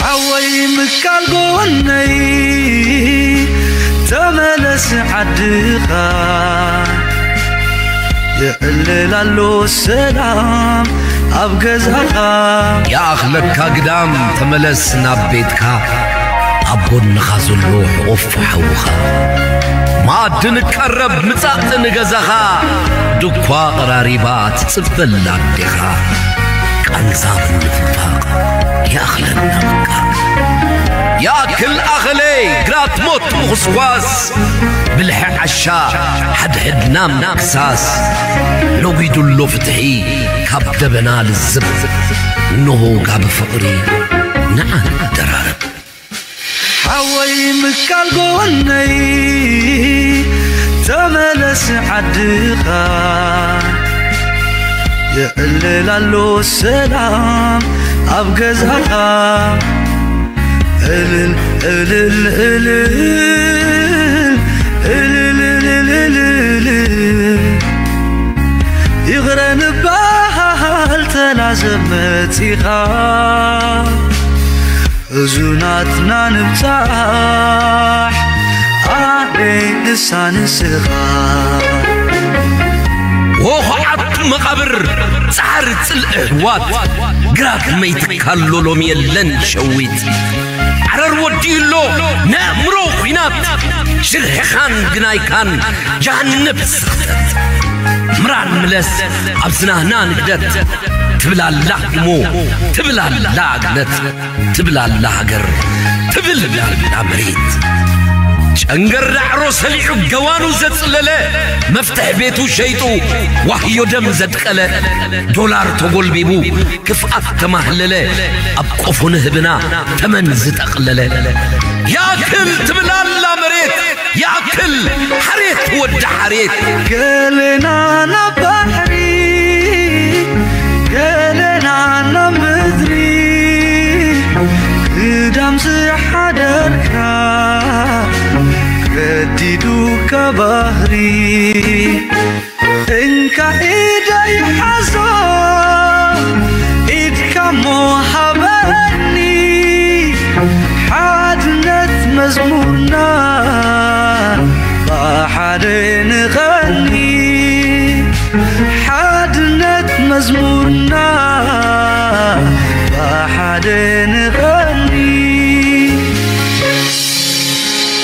ሓወይ ምካል ጎነይ ተመለስ ዓድኻ፣ የዕልል ኣሎ ሰላም ኣብ ገዛኻ። ይኣኽለካ ግዳም ተመለስ ናብ ቤትካ፣ ኣብ ጎንኻ ዘሎ ሕቑፍ ሓውኻ። መኣዲ ንቀረብ ምጻእ ንገዛኻ፣ ድኳ ቀራሪባ ትጽበላ ኣዴኻ። ቃንዛ ምንፍፋቕ ይኣኽለና በቃ። ይኣክል ኣኸለይ ግራት ሞት ምኹስኳስ፣ ብልሒ ዓሻ ሓድሕድና ምክሳስ። ነጒዱሎ ፍትሒ ካብ ደበና ልዝብ፣ እንሆ ጋቢ ፍቕሪ ንዓ ንደራረብ። ሓወይ ምካል ጎነይ ተመለስ ዓድኻ፣ የዕልል ኣሎ ሰላም ኣብ ገዛኻ። እልል እልል እልል እልል እልል እልል፣ ይቕረ ንበሃል ተላዘብ መጺኻ። ሕዙናትና ንብጻሕ ኣነ ንሳ ንስኻ። ወኹዓት መቓብር ጻዕሪ ጽልኢ ኣሕዋት፣ ግራት መይትካሎ ሎሚ የለን ሸዊት። ዓረር ወዲኡሎ ነእምሮ ኲናት፣ ሽርሕኻን ግናይካን ጃሃንብ ስኽተት። ምራን ምለስ ኣብ ዝናህና ንግደት፣ ትብል ኣላ እሞ ትብል ኣላ ግለት። ትብል ኣላ ሃገር፣ ትብል ኣላ መሬት። ጨንገር ዳዕሮ ሰሊዑ ገዋኑ ዘጽለለ፣ መፍትሕ ቤቱ ሸይጡ ዋህዮ ደም ዘድቀለ፣ ዶላር ተጎልቢቡ ክፍኣት ተማህለለ፣ ኣብ ቆፎ ንህብና ተመን ዝጠቕለለ። ያክል ትብል ኣላ መሬት፣ ያክል ሓሬት ወዲ ሓሬት። ገለና ናብ ባሕሪ፣ ገለና ናብ ምድሪ፣ ግዳም ዝሓደርካ ገዲዱካ ባህሪ። እንካ ኢደይ ሓዞ፣ ኢድካ እሞ ሃበኒ፣ ሓድነት መዝሙርና ብሓደ ንቐኒ። ሓድነት መዝሙርና ብሓደ ንቐኒ።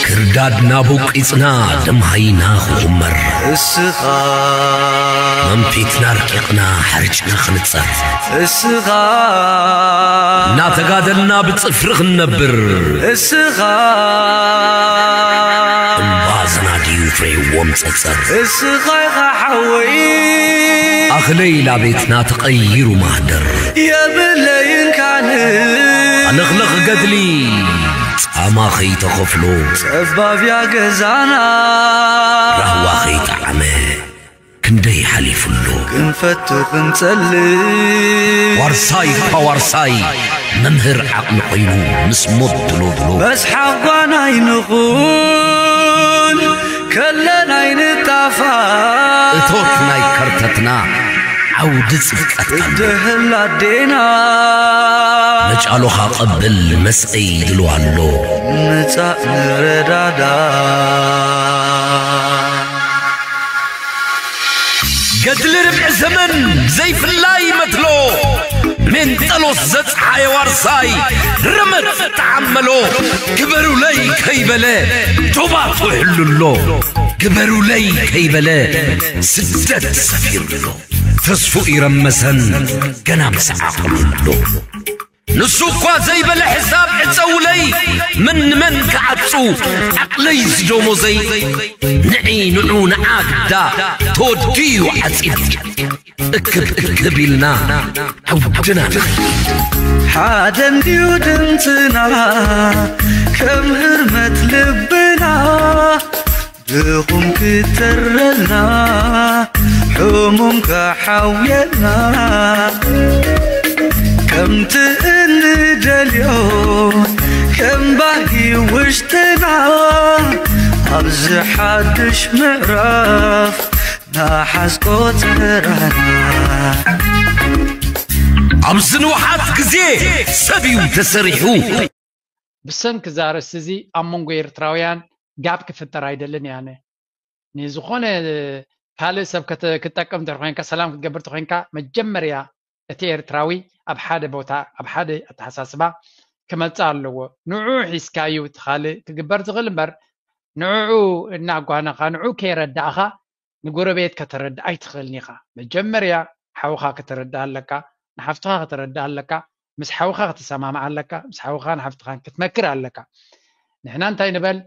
ክርዳድና ቦቂጽና ደም ሃይና ክኹመር፣ እስኻ መንፊትና ኣርቂቕና ሓርጭና ክንጸር፣ እስኻ እናተጋደልና ብጽፍሪ ክንነብር፣ እስኻ እምባ ዘናድዩ ፍሬዎም ጸጸር፣ እስኻ ኢኻ ሓወይ። ኣኽለይ ላቤትና ተቐይሩ ማህደር፣ የብለይን ካልእ ኣለኽለኽ ገድሊ ጻማ ኸይተኸፍሎ፣ ጸባብ እያ ገዛና ራህዋ ኸይጠዓመ ክንደይ ሓሊፉ ኣሎ። ክንፈቱ ክንጸልእ ዋርሳይ እኳ ዋርሳይ መምህር ዓቕሊ ኮይኑ ምስ ሞት ድሎ ድሎ፣ መስሓቕ ጓና ኣይንኹን ከለና ኣይንጣፋእ። እቶት ናይ ከርተትና ዓውዲ ጽብቀት ካልእ። እድህል ኣዴና መጫሎኻ ቀብል መስቀይ ድልዋ ኣሎ። ምጻእ ንረዳዳ። ገድሊ ርብዒ ዘመን ዘይፍላይ መትሎ፣ ሜንጠሎስ ዘጽሓየ ዋርሳይ ረመጽ ተዓመሎ። ግበሩለይ ከይበለ ዶባቱ ይሕሉ ኣሎ። ግበሩለይ ከይበለ ስደት ሰፊሩ ኣሎ። ተስፉ ኢረመሰን ገና ምስ ዓቕሉ ኣሎ። ንሱ እኳ ዘይበለ ሕሳብ ዕጸውለይ፣ መን ንመን ክዓጹ ዓቕለይ ዝደሞዘይ። ንዒ ንዑ ንዓ ግዳ ተወዲኡ ዓጺድ። እክብ እክብ ኢልና ዓውድና ንኸይድ። ሓደ እንድዩ ድምፅና ከም ህርመት ልብና፣ ድኹም ክተረልና፣ ሕሙም ክሓውየና፣ ከምቲ እንደልዮ ከም ባህጊ ውሽጥና፣ ኣብዚ ሓድሽ ምዕራፍ ናሓዝ ቆጸራና። ኣብዚ ንውሓት ግዜ ሰብ እዩ ተሰሪሑ። ብሰንኪ እዚ ኣርእስቲ እዚ ኣብ መንጎ ኤርትራውያን ጋብ ክፍጠር ኣይደልን እየ ኣነ። ንዝኾነ ካልእ ሰብ ከተ- ክትጠቅም እንድሕር ኮይንካ፣ ሰላም ክትገብር እንተ ኮይንካ፣ መጀመርያ እቲ ኤርትራዊ ኣብ ሓደ ቦታ፣ ኣብ ሓደ ኣተሓሳስባ ክመጽእ ኣለዎ። ንዑ ሒዝካዩ እቲ ካልእ ክግበር ዝኽእል እምበር፣ ንዕኡ እናጓነኻ፣ ንዑ ከየረዳእኻ ንጎረቤት ከተረድእ ኣይትኽእልን ኢኻ። መጀመርያ ሓውኻ ከተረድእ ኣለካ፣ ንሓፍትኻ ከተረድእ ኣለካ፣ ምስ ሓውኻ ክትሰማማዕ ኣለካ፣ ምስ ሓውኻ ንሓፍትኻን ክትመክር ኣለካ። ንሕና እንታይ ንበል፣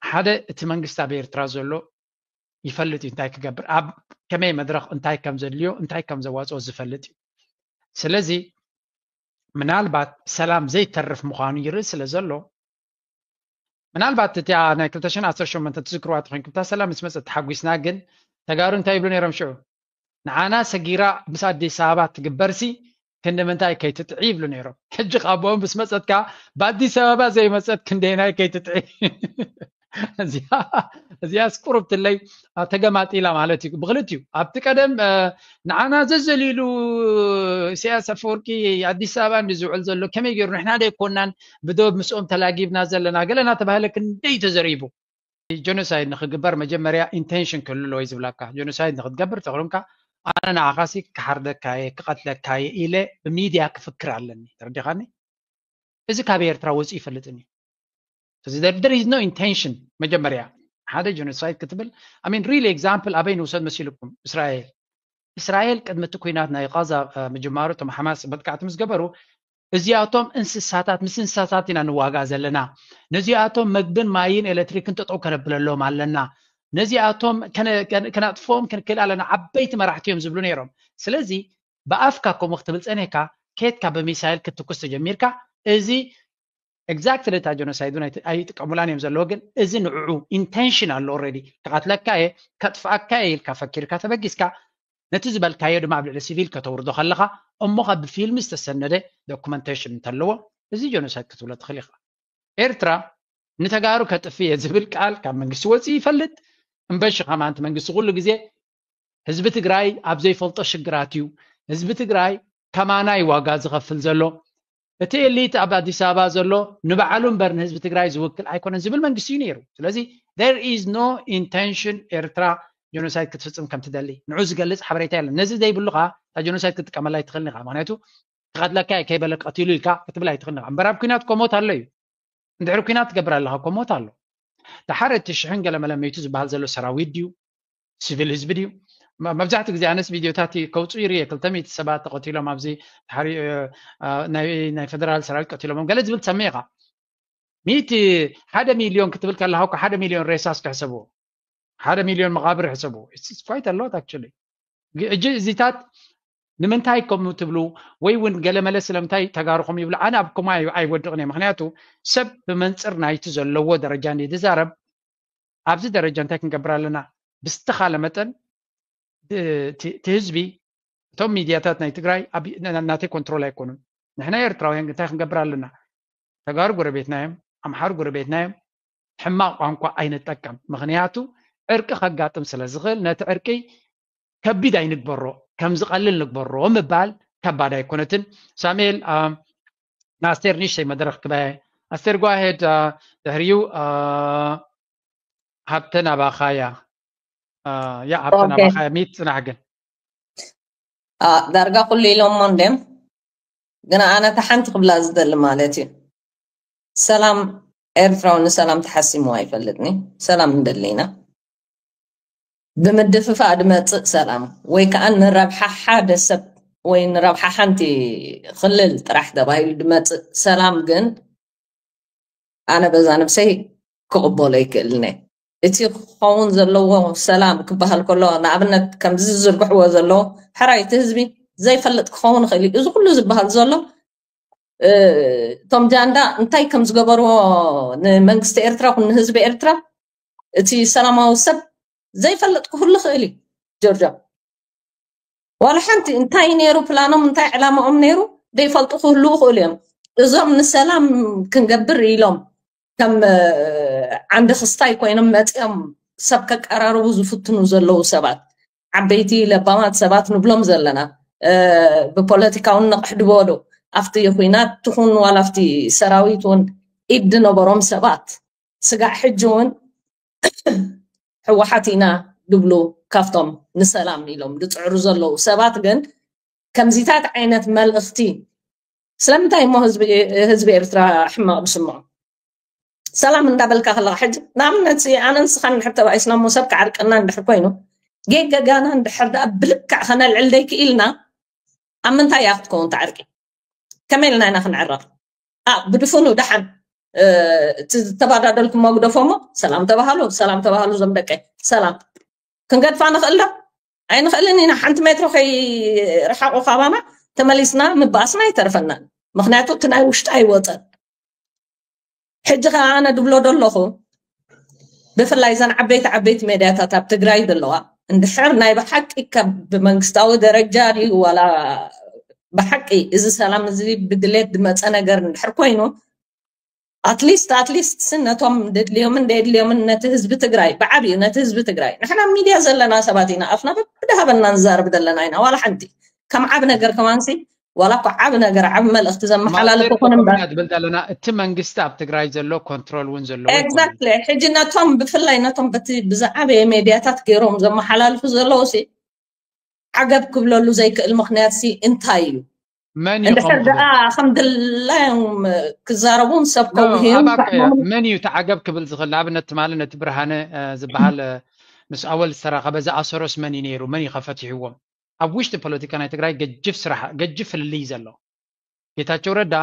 ሓደ እቲ መንግስቲ ኣብ ኤርትራ ዘሎ ይፈልጥ እዩ እንታይ ክገብር፣ ኣብ ከመይ መድረኽ እንታይ ከም ዘድልዮ፣ እንታይ ከም ዘዋፅኦ ዝፈልጥ እዩ። ስለዚ ምናልባት ሰላም ዘይተርፍ ምዃኑ ይርኢ ስለ ዘሎ፣ ምናልባት እቲኣ ናይ ክልተ ሽሕን ዓሰርተ ሸሞንተን ትዝክርዋ ተኾይንኩም፣ እታ ሰላም ምስ መፀት ተሓጒስና፣ ግን ተጋሩ እንታይ ይብሉ ነይሮም ሽዑ? ንዓና ሰጊራ ምስ ኣዲስ ኣበባ ትግበርሲ ክንዲ ምንታይ ከይትጥዒ ይብሉ ነይሮም። ሕጂ ካብ ኣብኦም ምስ መፀትካ ብኣዲስ ኣበባ ዘይመፀት ክንደይናይ ከይትጥዒ። እዚኣ- እዚኣስ ቁሩብ ትለይ ተገማጢላ ማለት እዩ። ብክልቲኡ ኣብቲ ቀደም እ፣ ንዓና ዘዘሊሉ ኢሳያስ ኣፈወርቂ ኣዲስ ኣበባ እንዲ ዝውዕል ዘሎ ከመይ ገይሩ ንሕና ደይኮናን ብዶብ ምስኦም ተላጊብና ዘለና ገለ እናተባህለ ክንደይ ተዘሪቡ። ጀኖሳይድ ንክግበር መጀመርያ ኢንቴንሽን ክህሉ ኣለዎ እዩ ዝብላካ። ጀኖሳይድ ንክትገብር ተኽሉምካ ኣነ ንዓኻሲ ክሓርደካየ ክቐትለካየ ኢለ ብሚድያ ክፍክር ኣለኒ። ተረዲኻኒ? እዚ ካብ ኤርትራ ወፂኡ ይፈልጥን እዩ። እዚ there is no intention። መጀመርያ ሓደ ጀኖሳይድ ክትብል I mean really example ኣበይ ንውሰድ መሲልኩም? እስራኤል እስራኤል ቅድሚ እቲ ኩናት ናይ ቃዛ እ፣ ምጅማሩ እቶም ሓማስ መጥቃዕቲ ምስ ገበሩ እዚኣቶም እንስሳታት ምስ እንስሳታት ኢና ንዋጋእ ዘለና፣ ነዚኣቶም መግብን ማይን ኤሌክትሪክን ጠጠው ከነብለሎም ኣለና፣ ነዚኣቶም ከነ- ከነ- ከናጥፍኦም ክንክእል ኣለና፣ ዓበይቲ መራሕቲ እዮም ዝብሉ ነይሮም። ስለዚ ብኣፍካ ከምኡ ክትብል ፀኒሕካ ኬድካ ብሚሳይል ክትኩስ ተጀሚርካ እዚ exactly እታ ጀኖሳይድ እውን ኣይት- ኣይጥቀሙላን እዮም ዘለዎ፣ ግን እዚ ንዕዑ ኢንቴንሽን ኣሎ already። ክቐትለካ እየ ከጥፍኣካ እየ ኢልካ ፈኪርካ ተበጊስካ ነቲ ዝበልካዮ ድማ ኣብ ልዕሊ ሲቪል ከተውርዶ ከለኻ እሞ ካብ ብፊልም ዝተሰነደ ዶኩመንቴሽን እንተለዎ እዚ ጀኖሳይድ ክትብሎ ትኽእል ኢኻ። ኤርትራ ንተጋሩ ከጥፍ እየ ዝብል ቃል ካብ መንግስቲ ወፂኡ ይፈልጥ። እምበሺ ከማንቲ መንግስቲ ኩሉ ግዜ ህዝቢ ትግራይ ኣብ ዘይፈልጦ ሽግራት እዩ። ህዝቢ ትግራይ ከማና እዩ ዋጋ ዝኸፍል ዘሎ። እቲ ኤሊት ኣብ ኣዲስ ኣበባ ዘሎ ንባዕሉ እምበር ንህዝቢ ትግራይ ዝውክል ኣይኮነን ዝብል መንግስቲ እዩ ነይሩ። ስለዚ there is no intention ኤርትራ ጀኖሳይድ ክትፍፅም ከም ትደሊ ንዑ ዝገልፅ ሓበሬታ የለን። ነዚ ዘይብሉ ከዓ እታ ጀኖሳይድ ክትጥቀመላ ኣይትኽእልን ኢኻ። ምክንያቱ ክቐትለካ እየ ከይበለ ቀቲሉ ኢልካ ክትብል ኣይትኽእልን ኢኻ። እምበር ኣብ ኩናት ኮሞት ኣሎ እዩ። እንድሕር ኩናት ትገብር ኣለኻ ኮሞት ኣሎ። ድሓር እቲ ሽሕን ገለ መለመይቱ ዝበሃል ዘሎ ሰራዊት ድዩ ሲቪል ህዝቢ ድዩ? መ- መብዛሕትኡ ግዜ ኣነስ ቪድዮታት ከውፅኡ ይርየ። ክልተ ሚእቲ ሰባት ተቐቲሎም ኣብዚ ድሓሪ እ፣ እ፣ ናይ ናይ ፌደራል ሰራዊት ቀቲሎሞም ገለ ዝብል ትሰምዕ ኢኻ። ሚእቲ ሓደ ሚልዮን ክትብል ከለኻ እኮ ሓደ ሚልዮን ሬሳስ ክሕሰብዎ ሓደ ሚልዮን መቓብር ሕሰብዎ። It's quite a lot actually። ግ- እጂ እዚታት ንምንታይ ከምኡ ትብሉ ወይ እውን ገለመለ ስለምንታይ ተጋሩ ከምኡ ይብሉ ኣነ ኣብ ከምኡ ኣይ- ኣይወድቕን እየ። ምክንያቱ ሰብ ብመንፅር ናይቲ ዘለዎ ደረጃ እንዲ ዝዛረብ ኣብዚ ደረጃ እንታይ ክንገብር ኣለና? ብዝተኻለ መጠን እ፣ እቲ እቲ ህዝቢ እቶም ሚድያታት ናይ ትግራይ ኣብ- ና- ናተይ ኮንትሮል ኣይኮኑን። ንሕና ኤርትራውያን እንታይ ክንገብር ኣለና? ተጋሩ ጎረቤትና እዮም፣ ኣምሓሩ ጎረቤትና እዮም። ሕማቕ ቋንቋ ኣይንጠቀም፣ ምክንያቱ ዕርቂ ከጋጥም ስለ ዝኽእል ነቲ ዕርቂ ከቢድ ኣይንግበሮ፣ ከም ዝቐልል ንግበሮ ምባል ከባድ ኣይኮነትን። ሳሙኤል አ፣ ንኣስቴር ንእሽተይ መድረክ ክበ ኣስቴር ጓሄድ ድሕሪኡ አ፣ ሃብተ ናባኻ እያ። ያ ሃብተ ናባኻ እያ። ሚት ጽናሕ ግን ዳርጋ ኩሉ ኢሎሞ እንድዮም። ግን ኣነ እታ ሓንቲ ክብላ ዝደሊ ማለት እዩ፣ ሰላም ኤርትራዊ ንሰላም ተሓሲምዎ ኣይፈልጥን እዩ። ሰላም ንደሊ ኢና። ብምድፍፋእ ድመፅእ ሰላም ወይ ከዓ ንረብሓ ሓደ ሰብ ወይ ንረብሓ ሓንቲ ክልል ጥራሕ ተባሂሉ ድመፅእ ሰላም ግን ኣነ በዛ ነብሰይ ክቕበሎ ኣይክእልን እየ። እቲ ክኸውን ዘለዎ ሰላም ክበሃል ከሎ ንኣብነት ከምዚ ዝዝርግሕዎ ዘለዉ ሕራይ እቲ ህዝቢ ዘይፈልጥ ክኸውን ይኽእል እዩ። እዚ ኩሉ ዝበሃል ዘሎ እቶም ጃንዳ እንታይ ከም ዝገበርዎ ንመንግስቲ ኤርትራ ኹን ንህዝቢ ኤርትራ እቲ ሰላማዊ ሰብ ዘይፈልጥ ክህሉ ይኽእል እዩ። ጆርጆ ዋላ ሓንቲ እንታይ ነይሩ ፕላኖም እንታይ ዕላማኦም ነይሩ ዘይፈልጡ ክህልዉ ይኽእሉ እዮም። እዞም ንሰላም ክንገብር ኢሎም ከም ዓንዲ ክስታይ ኮይኖም መፂኦም ሰብ ከቀራርቡ ዝፍትኑ ዘለዉ ሰባት ዓበይቲ ለባማት ሰባት ንብሎም ዘለና ብፖለቲካውን ንቕሕ ድበሉ ኣብቲ ኩናት ትኹን ዋላ ኣብቲ ሰራዊት እውን ኢድ ድነበሮም ሰባት ስጋዕ ሕጂ እውን ህወሓት ኢና ድብሉ ካብቶም ንሰላም ኢሎም ዝፅዕሩ ዘለዉ ሰባት ግን ከምዚታት ዓይነት መልእኽቲ ስለምንታይ እሞ ህዝቢ ኤርትራ ሕማቕ ዝስምዖ? ሰላም እንዳበልካ ከለካ ሕጂ ንኣብነት ኣነ ንስኻ እንድሕር ተባኢስና እሞ ሰብ ክዓርቀና እንድሕር ኮይኑ ጌገጋና እንድሕር ደኣ ብልክዕ ከነልዕል ደይክኢልና ኣብ ምንታይ እያ ክትከውን ትዓርቂ? ከመይ ኢልና ኢና ክንዕረቕ? ብድፉኑ ደሓን እቲ ዝተባዳደልኩሞ ግደፎሞ ሰላም ተባሃሉ ሰላም ተባሃሉ ዞም ደቀይ ሰላም ክንገድፋ ንኽእል ዶ? ኣይንኽእልን ኢና። ሓንቲ ሜትሮ ከይረሓቑ ካባና ተመሊስና ምባኣስና ኣይተርፈናን። ምኽንያቱ እቲ ናይ ውሽጢ ኣይወፀን። ሕጂ ከ ኣነ ድብሎ ደለኹ ብፍላይ ዘን ዓበይቲ ዓበይቲ ሜድያታት ኣብ ትግራይ ዘለዋ እንድሕር ናይ ብሓቂ ካብ ብመንግስታዊ ደረጃ ድዩ ዋላ ብሓቂ እዚ ሰላም እዚ ብድሌት ዝመፀ ነገር እንድሕር ኮይኑ ኣትሊስት ኣትሊስት ነቶም ደድልዮምን ደድልዮምን ነቲ ህዝቢ ትግራይ ብዓብዩ ነቲ ህዝቢ ትግራይ ንሕና ሚድያ ዘለና ሰባት ኢና ኣፍና ብድሃበና ንዛረብ ዘለና ኢና ዋላ ሓንቲ ከም ዓብ ነገር ከማንሲ ዋላ እኮ ዓብ ነገር ዓብ መልእኽቲ ዘመሓላልፍ ይኹን እምበር ዝብል ዘለና እቲ መንግስቲ ኣብ ትግራይ ዘሎ ኮንትሮል እውን ዘለዎ exactly ሕጂ ነቶም ብፍላይ ነቶም በቲ ብዝዓበየ ሜድያታት ገይሮም ዘመሓላልፉ ዘለዉ ሲ ዓገብ ክብለሉ ዘይክእል ምኽንያት ሲ እንታይ እዩ? መን እዩ እንድሕር ከምኡ ደኣ ዝብል? ከም ድላዮም ክዛረቡን ሰብ ከምኡ ሂቦም ኣባኮ እያ። ከሕሞም መን እዩ እቲ ዓገብ ክብል ዝኽእል? ንኣብነት ትማሊ ነቲ ብርሃነ እ፣ ዝበሃል እ፣ ምስ ኣወል ዝተራኸበ ዝኣሰሮስ መን እዩ ነይሩ? መን እዩ ከፈትሕዎም? ኣብ ውሽጢ ፖለቲካ ናይ ትግራይ ገጅፍ ስራሕ ገጅፍ ፍልልይ ዘሎ ጌታቸው ረዳ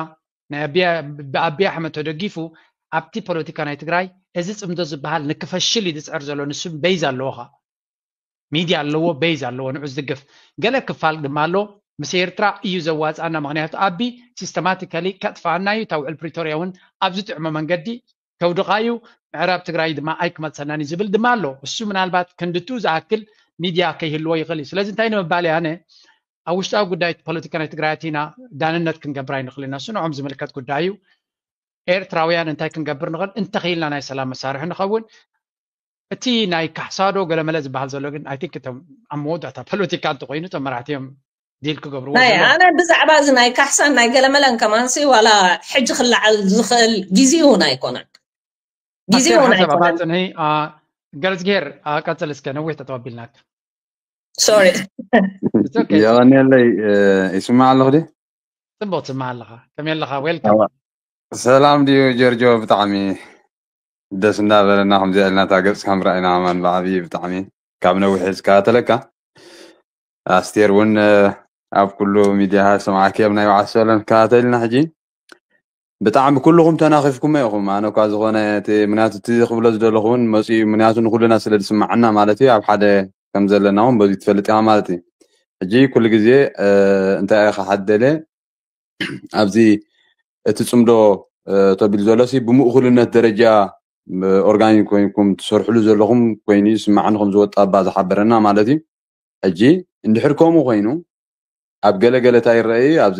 ናይ ኣቢያ ብኣቢ ኣሕመድ ተደጊፉ ኣብቲ ፖለቲካ ናይ ትግራይ እዚ ፅምዶ ዝበሃል ንክፈሽል እዩ ዝፅዕር ዘሎ ንሱ ቤዝ ኣለዎ ኸ ሚድያ ኣለዎ ቤዝ ኣለዎ ንዑ ዝድግፍ ገለ ክፋል ድማ ኣሎ ምስ ኤርትራ እዩ ዘዋፅኣና ምክንያቱ ኣቢ ሲስተማቲካሊ ከጥፋኣና እዩ እታ ውዕል ፕሪቶርያ እውን ኣብ ዝጥዕሞ መንገዲ ከውድቓ እዩ ምዕራብ ትግራይ ድማ ኣይክመፀናን እዩ ዝብል ድማ ኣሎ እሱ ምናልባት ክንድቱ ዝኣክል ሚድያ ከይህልዎ ይኽእል እዩ ስለዚ እንታይ ንምባል እየ ኣነ ኣብ ውሽጣዊ ጉዳይ ፖለቲካ ናይ ትግራይ ኣቲና ዳንነት ክንገብር ኣይንኽእል ኢና እሱ ንዖም ዝምልከት ጉዳይ እዩ ኤርትራውያን እንታይ ክንገብር ንኽእል እንተኽኢልና ናይ ሰላም መሳርሒ ንኸውን እቲ ናይ ካሕሳዶ ገለመለ ዝበሃል ዘሎ ግን ኣይ ቲንክ እቶም ኣብ መወዳእታ ፖለቲካ እንተኮይኑ እቶም መራሕቲ እዮም ዲል ክገብርዎ ናይ ዘለዎም ኣነ ብዛዕባ እዚ ናይ ካሕሳን ናይ ገለመለን ከማንሲ ዋላ ሕጂ ክለዓል ዝኽእል ግዜ እውን ኣይኮነን ግዜ ኣስቴር እውን ሓሳብ ኣይኮነን ኣባፅንሂ ገለዝግሄር ቀፅል እስከ ነዊሕ ተጠባቢልናካ ሶሪ የቐንየለይ ይስማዕ ኣለኹ ዲ ፅቡቅ ትስማዕ ኣለኻ ከመይ ኣለኻ ዌልካም ሰላም ድዩ ጀርጆ ብጣዕሚ ደስ እንዳበለና ከምዚኣ ኢልና እታ ገፅካ ምርኣይና ኣማን ብዓብዪ ብጣዕሚ ካብ ነዊሕ ዝከታተለካ ኣስቴር እውን ኣብ ኩሉ ሚድያ ሰምዓኪ ኣብ ናይ በዓል ሰለን ከታተልና ሕጂ ብጣዕሚ ኩልኹም ተናኺፍኩሞ ኢኹም ኣነ እኳ ዝኾነ እቲ ምክንያቱ እቲ ክብሎ ዝደለኹ እውን መፅኡ ምክንያቱ ንኩልና ስለ ዝስማዓና ማለት እዩ ኣብ ሓደ ከም ዘለና እውን በዚ ትፈልጥ ኢኻ ማለት እዩ ሕጂ ኩሉ ግዜ እንታይ ኢኻ ሓደለ ኣብዚ እቲ ፅምዶ ተቢሉ ዘሎ ሲ ብምእኩልነት ደረጃ ኦርጋኒክ ኮይንኩም ትሰርሕሉ ዘለኹም ኮይኑ ስማዕኒ ከም ዝወጣ እባ ዝሓበረና ማለት እዩ ሕጂ እንድሕር ከምኡ ኮይኑ ኣብ ገለ ገለታ ይረኣዩ ኣብዚ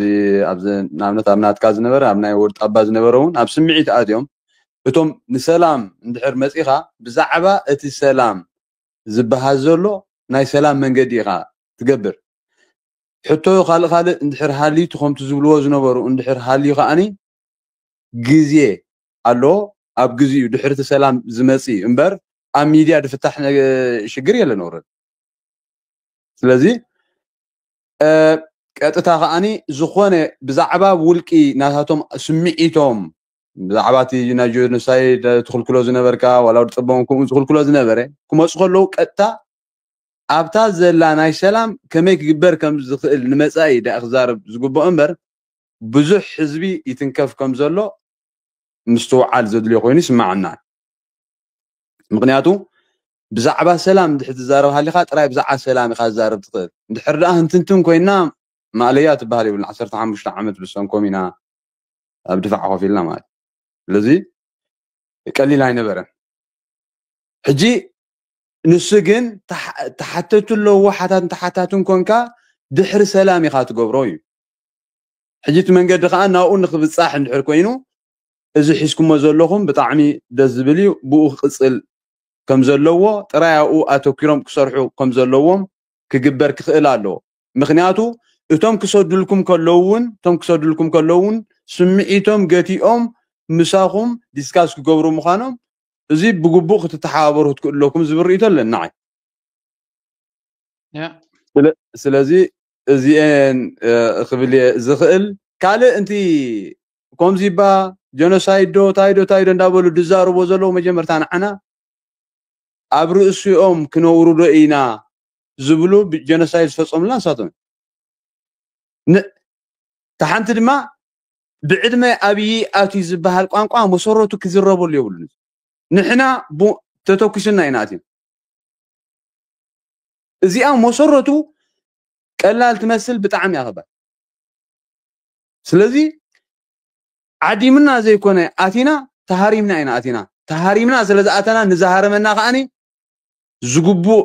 ኣብዚ ንኣብነት ኣብ ናትካ ዝነበረ ኣብ ናይ ወርጣባ ዝነበረ እውን ኣብ ስምዒት ኣትዮም እቶም ንሰላም እንድሕር መፂኻ ብዛዕባ እቲ ሰላም ዝበሃል ዘሎ ናይ ሰላም መንገዲ ኢኻ ትገብር ሕቶ ካልእ ካልእ እንድሕር ሃልዩ እቲ ከምቲ ዝብልዎ ዝነበሩ እንድሕር ሃልዩ ከዓኒ ግዜ ኣሎ ኣብ ግዚኡ ድሕርቲ ሰላም ዝመፅ እዩ እምበር ኣብ ሚድያ ድፍታሕ ሽግር የለን ወረድ ስለዚ ቀጥታ ከዓኒ ዝኾነ ብዛዕባ ውልቂ ናታቶም ስምዒቶም ብዛዕባ እቲ ናይ ጆኖሳይድ ትኽልክሎ ዝነበርካ ዋላ ወዲ ፀቦም ከምኡ ዝኽልክሎ ዝነበረ ክመፁ ከለዉ ቀጥታ ኣብታ ዘላ ናይ ሰላም ከመይ ክግበር ከም ዝኽእል ንመፃኢ ዳ ክዛረብ ዝግብኦ እምበር ብዙሕ ህዝቢ ይትንከፍ ከም ዘሎ ምስትውዓል ዘድልዮ ኮይኑ ይስማዓና ምክንያቱ ብዛዕባ ሰላም እንድሕር ትዛረብ ሃሊኻ ጥራይ ብዛዕባ ሰላም ኢኻ ዝዛረብ ትኽእል እንድሕር ደኣ ህንትንትን ኮይና ማእለያ ትበሃል ይብልና ዓሰርተ ሓሙሽተ ዓመት ብሰንኮም ኢና ኣብ ድፋዕ ኮፍ ኢልና ማለት ስለዚ ቀሊል ኣይነበረን ሕጂ ንሱ ግን ተሓተቱ ኣለዎ ሓታትን ተሓታትን ኮንካ ድሕሪ ሰላም ኢኻ ትገብሮ እዩ ሕጂ እቲ መንገዲ ከዓ ናብኡ ንክብፃሕ እንድሕር ኮይኑ እዚ ሒዝኩሞ ዘለኹም ብጣዕሚ ደስ ዝብል እዩ ብኡ ክቅፅል ከም ዘለዎ ጥራይ ኣብኡ ኣተኪሮም ክሰርሑ ከም ዘለዎም ክግበር ክኽእል ኣለዎ ምክንያቱ እቶም ክሰዱልኩም ከለዉ እውን እቶም ክሰዱልኩም ከለዉ እውን ስምዒቶም ገቲኦም ምሳኹም ዲስካስ ክገብሩ ምዃኖም እዚ ብግቡእ ክትተሓባበሩ ክትክእሉ ኣለኩም ዝብል ርእቶ ኣለኒ ንዓይ። ስለዚ እዚኤን ክብል እየ ዝኽእል። ካልእ እንቲ ኮምዚባ ጀኖሳይድ ዶ ታይዶ ታይዶ እንዳበሉ ዝዛረቦ ዘለዉ መጀመርታ ንዓና ኣብ ርእሲኦም ክነውሩ ዶ ኢና ዝብሉ ጀኖሳይድ ዝፈጸሙልና ንሳቶም እታ ሓንቲ ድማ ብዕድመ ኣብዪ ኣትዩ ዝበሃል ቋንቋ መሰረቱ ክዝረበሉ የብሉን። ንሕና ተተኩስና ኢና ኣትዮም። እዚኣ መሰረቱ ቀላል ትመስል ብጣዕሚ እያ ከባድ። ስለዚ ዓዲምና ዘይኮነ ኣቲና ተሃሪምና ኢና ኣቲና። ተሃሪምና ስለ ዝኣተና ንዝሃረመና ከዓኒ ዝግቡእ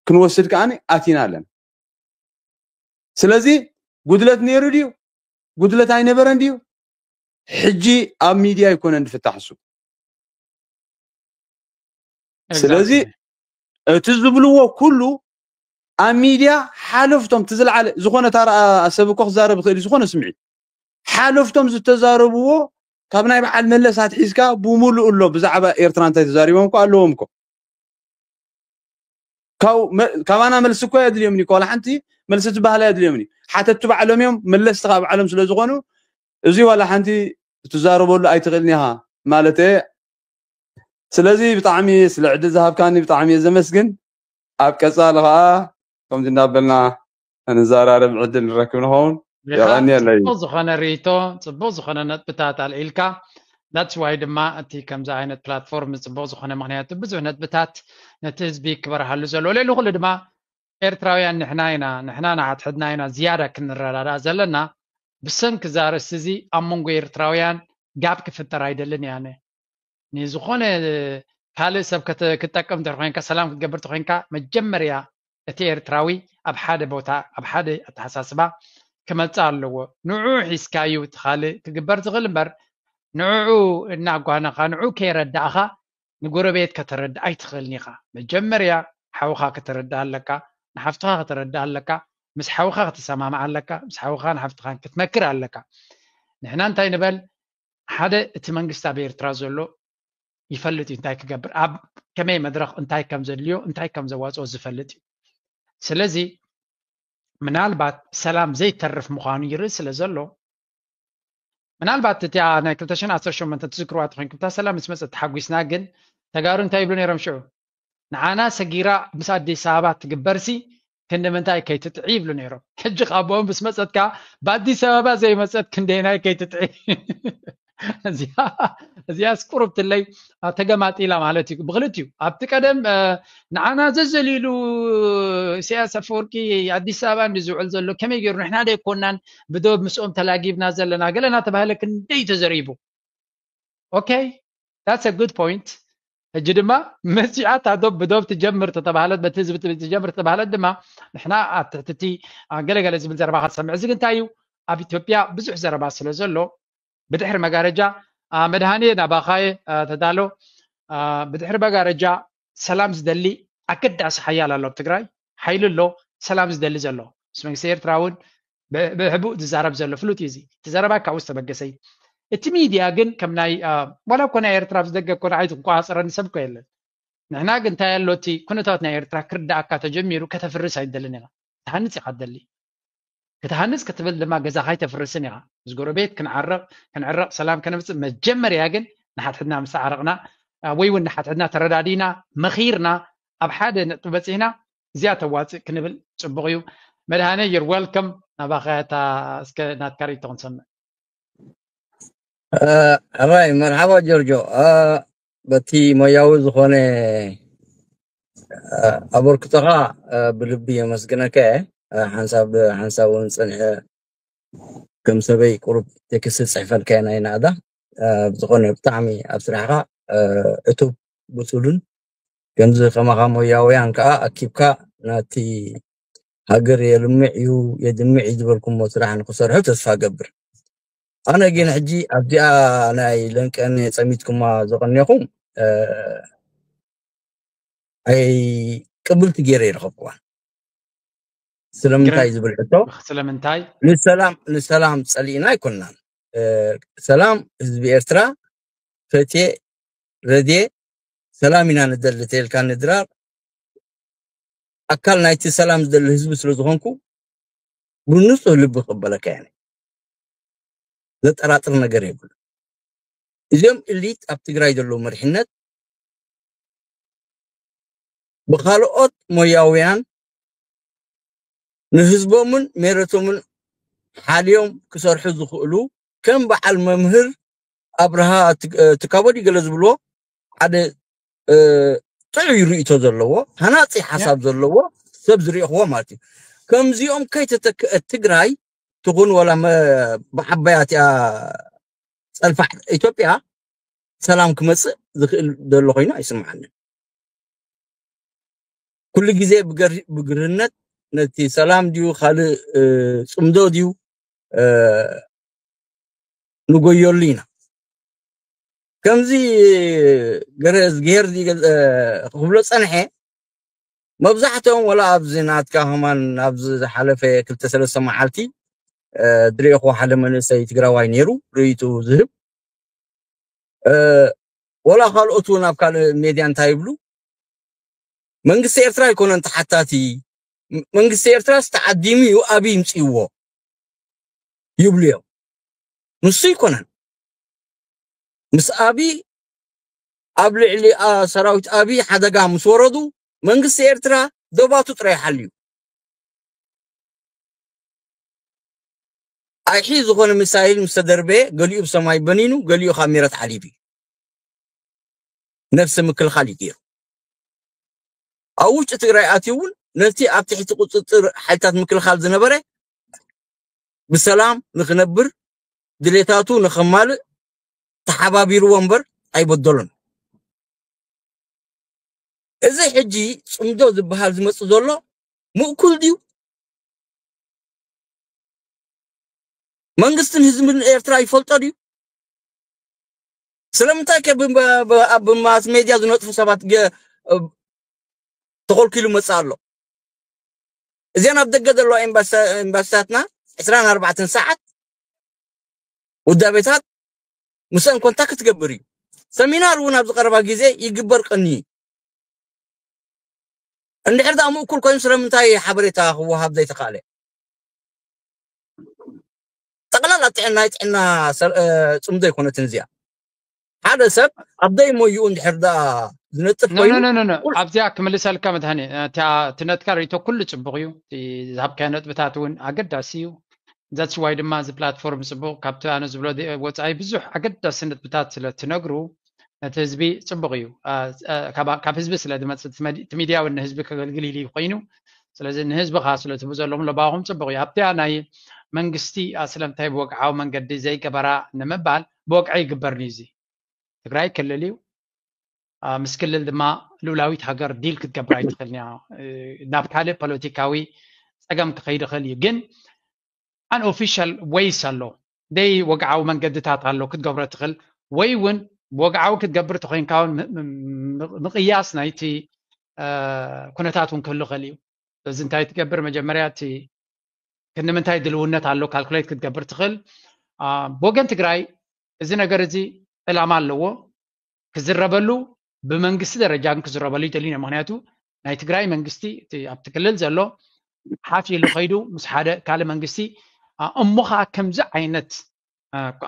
ክንወስድ ከዓኒ ኣቲና ኣለና። ስለዚ ጉድለት ነይሩ ድዩ? ጉድለት ኣይነበረን ድዩ? ሕጂ ኣብ ሚድያ ኣይኮነን ዝፍታሕ እሱ። ስለዚ እቲ ዝብልዎ ኩሉ ኣብ ሚድያ ሓለፍቶም እቲ ዝለዓለ ዝኾነ ታራ ሰብ እኮ ክዛረብ ይኽእል እዩ። ዝኾነ ስምዒት ሓለፍቶም ዝተዛረብዎ ካብ ናይ በዓል መለስ ኣትሒዝካ ብምሉእ ኣሎ። ብዛዕባ ኤርትራ እንታይ ተዛሪቦም እኮ ኣለዎም እኮ። ካባና መልሲ እኮ የድልዮም እኮ፣ ዋላ ሓንቲ መልሲ ትበሃል የድልዮም። ሓተትቲ ባዕሎም እዮም፣ መለስቲ ካብ ባዕሎም ስለ ዝኾኑ እዚ ዋላ ሓንቲ ትዛረበሉ ኣይትኽእልን ኢኻ ማለት እየ። ስለዚ ብጣዕሚ ስለ ዕድል ዝሃብካኒ ብጣዕሚ እየ ዘመስግን። ኣብ ቀጻሊ ኸዓ ከምዚ እንዳበልና ንዘራረብ ዕድል ንረክብ ንኸውን። የቐንየለይ። ጽቡቕ ዝኾነ ርእይቶ፣ ጽቡቕ ዝኾነ ነጥብታት ኣልዒልካ። That's why ድማ እቲ ከምዚ ዓይነት ፕላትፎርም ጽቡቕ ዝኾነ፣ ምኽንያቱ ብዙሕ ነጥብታት ነቲ ህዝቢ ክበርሃሉ ዘለዎ። ልዕሊ ኩሉ ድማ ኤርትራውያን ንሕና ኢና፣ ንሕና ንሓድሕድና ኢና ዝያዳ ክንረዳዳእ ዘለና። ብሰንኪ እዛ ኣርእስቲ እዚ ኣብ መንጎ ኤርትራውያን ጋፕ ክፍጠር ኣይደልን እየ ኣነ። ንዝኾነ ካልእ ሰብ ክጠቅም እንተ ኮይንካ፣ ሰላም ክትገብር እንተ ኮይንካ፣ መጀመርያ እቲ ኤርትራዊ ኣብ ሓደ ቦታ፣ ኣብ ሓደ ኣተሓሳስባ ክመጽእ ኣለዎ። ንዑ ሒዝካዩ እቲ ካልእ ክግበር ዝኽእል እምበር፣ ንዕኡ እናጓነኻ፣ ንዕኡ ከይረዳእኻ ንጎረቤት ከተረድእ ኣይትኽእልን ኢኻ። መጀመርያ ሓውኻ ከተረድእ ኣለካ፣ ንሓፍትኻ ከተረድእ ኣለካ። ምስ ሓውኻ ክትሰማማዕ ኣለካ፣ ምስ ሓውኻ ንሓፍትኻን ክትመክር ኣለካ። ንሕና እንታይ ንበል፣ ሓደ እቲ መንግስቲ ኣብ ኤርትራ ዘሎ ይፈልጥ እዩ እንታይ ክገብር፣ ኣብ ከመይ መድረኽ እንታይ ከም ዘድልዮ፣ እንታይ ከም ዘዋፅኦ ዝፈልጥ እዩ። ስለዚ ምናልባት ሰላም ዘይተርፍ ምዃኑ ይርኢ ስለ ዘሎ፣ ምናልባት እቲኣ ናይ ክልተ ሽሕን ዓሰርተ ሸሞንተን ትዝክርዋ ተኾይንኩም፣ እታ ሰላም ምስ መፀት ተሓጒስና፣ ግን ተጋሩ እንታይ ይብሉ ነይሮም ሽዑ? ንዓና ሰጊራ ምስ ኣዲስ ኣበባ ትግበርሲ ክንዲ ምንታይ ከይትጥዒ ይብሉ ነይሮም። ሕጂ ካብኦም ምስ መፀትካ ብኣዲስ ኣበባ ዘይመፀት ክንደይናይ ከይትጥዒ። እዚኣ እዚኣስ ቁሩብ ትለይ ተገማጢላ ማለት እዩ። ብክልቲኡ ኣብቲ ቀደም ንዓና ዘዘሊሉ ኢሳያስ ኣፈወርቂ ኣዲስ ኣበባ እንዲ ዝውዕል ዘሎ ከመይ ገይሩ ንሕና ደይኮናን ብዶብ ምስኦም ተላጊብና ዘለና ገለ እናተባህለ ክንደይ ተዘሪቡ። ኦኬ that's a good point። ሕጂ ድማ መፂኣ እታ ዶብ ብዶብ ትጀምር ተተባህለት በቲ ህዝቢ ትብል ትጀምር ተባህለት ድማ ንሕና ኣብ ትሕቲ እቲ ገለገለ ዝብል ዘረባ ክትሰምዕ። እዚ ግን እንታይ እዩ? ኣብ ኢትዮጵያ ብዙሕ ዘረባ ስለ ዘሎ ብድሕሪ መጋረጃ መድሃኔ ናባኻየ ተዳሎ። ብድሕሪ መጋረጃ ሰላም ዝደሊ ኣገዳሲ ሓያል ኣሎ ኣብ ትግራይ። ሓይሊ ኣሎ ሰላም ዝደሊ ዘሎ ምስ መንግስቲ ኤርትራ እውን ብሕቡእ ዝዛረብ ዘሎ ፍሉጥ እዩ። እዚ እቲ ዘረባ ካብኡ ዝተበገሰ እዩ። እቲ ሚድያ ግን ከም ናይ ዋላ እኮ ናይ ኤርትራ ብዝደገ እኮ ንዓይ ዝቆፃፀረኒ ሰብ እኮ የለን። ንሕና ግን እንታይ ኣሎ እቲ ኩነታት ናይ ኤርትራ ክርዳእካ ተጀሚሩ ከተፍርስ ኣይደልን ኢኻ። ክትሃንፅ ኢኻ ትደሊ። ክትሃንፅ ክትብል ድማ ገዛኻ ኣይተፍርስን ኢኻ። ምስ ጎረቤት ክንዓረቕ ክንዕረቕ ሰላም ከነምፅእ መጀመርያ ግን ንሓድሕድና ምስ ዓረቕና ወይ እውን ንሓድሕድና ተረዳዲና መኺርና ኣብ ሓደ ነጥቢ በፂሕና እዚኣ ተዋፅእ ክንብል ፅቡቕ እዩ። መድሃነ you're welcome። ናባኻ እታ እስከ ናትካ ርእይቶ ክንሰምዕ። ሕራይ መርሓባ ጆርጆ፣ በቲ ሞያዊ ዝኾነ ኣበርክቶኻ ብልቢ የመስግነካ እየ። ሓንሳብ ሓንሳብ እውን ፀኒሐ ከም ሰበይ ቁሩብ ቴክስት ዝፅሕፈልካ እየ ናይ ናእዳ። ብዝኾነ ብጣዕሚ ኣብ ስራሕኻ ዕቱብ ብሱልን ከምዚ ከማኻ ሞያውያን ከዓ ኣኪብካ ናቲ ሃገር የልምዕ እዩ የድምዕ እዩ ዝበልኩሞ ስራሕ ንክሰርሑ ተስፋ ገብር። ኣነ ግን ሕጂ ኣብዚኣ ናይ ለንቀን የፀሚትኩማ ዘቐኒኹም ኣይ ቅብልቲ ገይረ ይረኸብኩዋ። ስለምንታይ ዝብል ሕቶ? ስለምንታይ? ንሰላም ንሰላም ጸሊእና ኣይኮናን። ሰላም ህዝቢ ኤርትራ ፈትየ ረድየ ሰላም ኢና ንደሊ ተልካ ንድራር ኣካል ናይቲ ሰላም ዝደሊ ህዝቢ ስለ ዝኾንኩ ብንጹህ ልቢ ክቕበለካ እየ። ዘጠራጥር ነገር የብሉ። እዚኦም ኢሊት ኣብ ትግራይ ዘለዉ መሪሕነት ብኻልኦት ሞያውያን ንህዝቦምን ሜረቶምን ሓልዮም ክሰርሑ ዝኽእሉ ከም በዓል መምህር ኣብርሃ ትካቦዲ ገለ ዝብልዎ ሓደ ጥዑይ ርእቶ ዘለዎ ሃናፂ ሓሳብ ዘለዎ ሰብ ዝሪእኽዎ ማለት እዩ። ከምዚኦም ከይተተክአት ትግራይ ትኹን ወላ ብዓባያ እቲኣ ፀልፋሕ ኢትዮጵያ ሰላም ክመፅእ ዝኽእል ዘሎ ኮይኑ ኣይስምዓንን። ኩሉ ግዜ ብግርህነት ነቲ ሰላም ድዩ ካልእ ፅምዶ ድዩ ንጎየሉ ኢና። ከምዚ ገረዝግሄር ክብሎ ፀንሐ መብዛሕትኦም ወላ ኣብዚ ናትካ ከማን ኣብዚ ዝሓለፈ ክልተ ሰለስተ መዓልቲ ዝሪእኹ ሓደ መንእሰይ ትግራዋይ ነይሩ ርእይቱ ዝህብ ወላ ካልኦት እውን ኣብ ካልእ ሜድያ እንታይ ይብሉ መንግስቲ ኤርትራ ኣይኮነን ተሓታቲ መንግስቲ ኤርትራ ዝተዓዲሙ እዩ ኣብይ ይምፅእዎ ይብሉ እዮም። ንሱ ይኮነን ምስ ኣብይ ኣብ ልዕሊ ሰራዊት ኣብይ ሓደጋ ምስ ወረዱ መንግስቲ ኤርትራ ዶባቱ ጥራይ ሓልዩ ኣይሒ ዝኾነ ሚሳይል ምስ ተደርበየ ገሊኡ ብሰማይ በኒኑ ገሊኡ ካብ ሜረት ሓሊቡ እዩ። ነፍሲ ምክልኻል እዩ ገይሩ። ኣብ ውሽጢ ትግራይ ኣትዩ እውን ነቲ ኣብ ትሕቲ ቁፅፅር ሓይልታት ምክልኻል ዝነበረ ብሰላም ንክነብር ድሌታቱ ንከማልእ ተሓባቢርዎ እምበር ኣይበደሎን። እዚ ሕጂ ፅምዶ ዝበሃል ዝመፅእ ዘሎ ምእኩል ድዩ? መንግስትን ህዝብን ኤርትራ ይፈልጦ ድዩ? ስለምንታይ ከ ኣብ ማስ ሜድያ ዝነጥፉ ሰባት ተኾልኪሉ መፅእ ኣሎ? እዚኣን ኣብ ደገ ዘለዋ ኤምባሲታትና ዕስራን ኣርባዕተን ሰዓት ውዳቤታት ምስአን ኮንታክት ትገብር እዩ። ሰሚናር እውን ኣብዚ ቀረባ ግዜ ይግበር ቀኒ እንድሕር ዳ ምእኩል ኮይኑ ስለምንታይ ሓበሬታ ክወሃብ ዘይተኻእለ? ጠቕላላ ጥዕና ናይ ጥዕና ጽምዶ ኣይኮነትን እዚኣ። ሓደ ሰብ ኣብ ደይ ሞይኡ እንድሕር ዳ ዝነጥፍ ኮይኑ ኣብዚኣ ክምልሰልካ መድሃኒ እቲ ነትካ ርእቶ ኩሉ ጽቡቕ እዩ። ዝሃብካዮ ነጥብታት እውን ኣገዳሲ እዩ። That's why ድማ እዚ ፕላትፎርም ጽቡቕ ካብቲ ኣነ ዝብሎ ወጻኢ ብዙሕ ኣገዳሲ ነጥብታት ስለ ትነግሩ ነቲ ህዝቢ ጽቡቕ እዩ። ካብ ህዝቢ ስለ ዝመጽእ እቲ ሚድያ እውን ንህዝቢ ከገልግል ኢሉ ኮይኑ ስለዚ ንህዝቢ ከኣ ስለ ትህቡ ዘለኹም ለባኹም ጽቡቕ እዩ። ኣብቲኣ ናይ መንግስቲ ስለምንታይ ብወግዓዊ መንገዲ ዘይገበራ ንምባል ብወግዒ ይግበር እዩ። እዚ ትግራይ ክልል እዩ። ምስ ክልል ድማ ልኡላዊት ሃገር ዲል ክትገብር ኣይትኽእልን እያ። ናብ ካልእ ፖለቲካዊ ጸገም ክኸይድ ይኽእል እዩ። ግን ኣን ኦፊሻል ወይስ ኣሎ ደይ ወግዓዊ መንገድታት ኣሎ ክትገብሮ ትኽእል ወይ እውን ብወግዓዊ ክትገብር ተኮይንካ እውን ምቕያስ ናይቲ ኩነታት እውን ክህሉ ይኽእል እዩ። እዚ እንታይ ትገብር መጀመርያ እቲ ክንምንታይ ድልውነት ኣሎ ካልኩሌት ክትገብር ትኽእል። ብወገን ትግራይ እዚ ነገር እዚ ዕላማ ኣለዎ ክዝረበሉ ብመንግስቲ ደረጃ ግን ክዝረበሉ ይደልዩ ምክንያቱ ናይ ትግራይ መንግስቲ ኣብቲ ክልል ዘሎ ሓፍ ኢሉ ከይዱ ምስ ሓደ ካልእ መንግስቲ እሞ ከዓ ከምዚ ዓይነት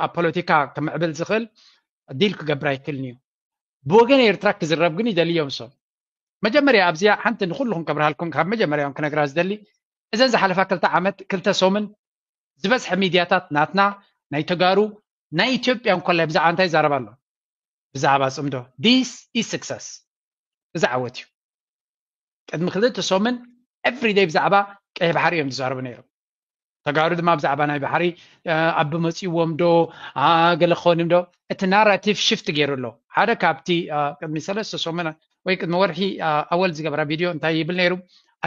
ኣብ ፖለቲካ ክምዕብል ዝኽእል ዲል ክገብር ኣይክልን እዩ። ብወገን ኤርትራ ክዝረብ ግን ይደልዮም ሰብ መጀመርያ ኣብዚኣ ሓንቲ ንኩልኹም ከብርሃልኩም ካብ መጀመርያ ክነግራ ዝደሊ እዘን ዝሓለፋ ክልተ ዓመት ክልተ ሶምን ዝበዝሐ ሚድያታት ናትና ናይ ተጋሩ ናይ ኢትዮጵያ እንኮላይ ብዛዕባ እንታይ ይዛረብ ኣሎ ብዛዕባ ፅምዶ this is success እዚ ዓወት እዩ። ቅድሚ ክልተ ሶምን everyday ብዛዕባ ቀይሕ ባሕሪ እዮም ዝዛረቡ ነይሮም። ተጋሩ ድማ ብዛዕባ ናይ ባሕሪ ኣብ መፅእዎም ዶ ገለ ክኸውን ዶ እቲ ናራቲቭ ሽፍት ገይሩ ኣሎ። ሓደ ካብቲ ቅድሚ ሰለስተ ሶምን ወይ ቅድሚ ወርሒ ኣወል ዝገበራ ቪድዮ እንታይ ይብል ነይሩ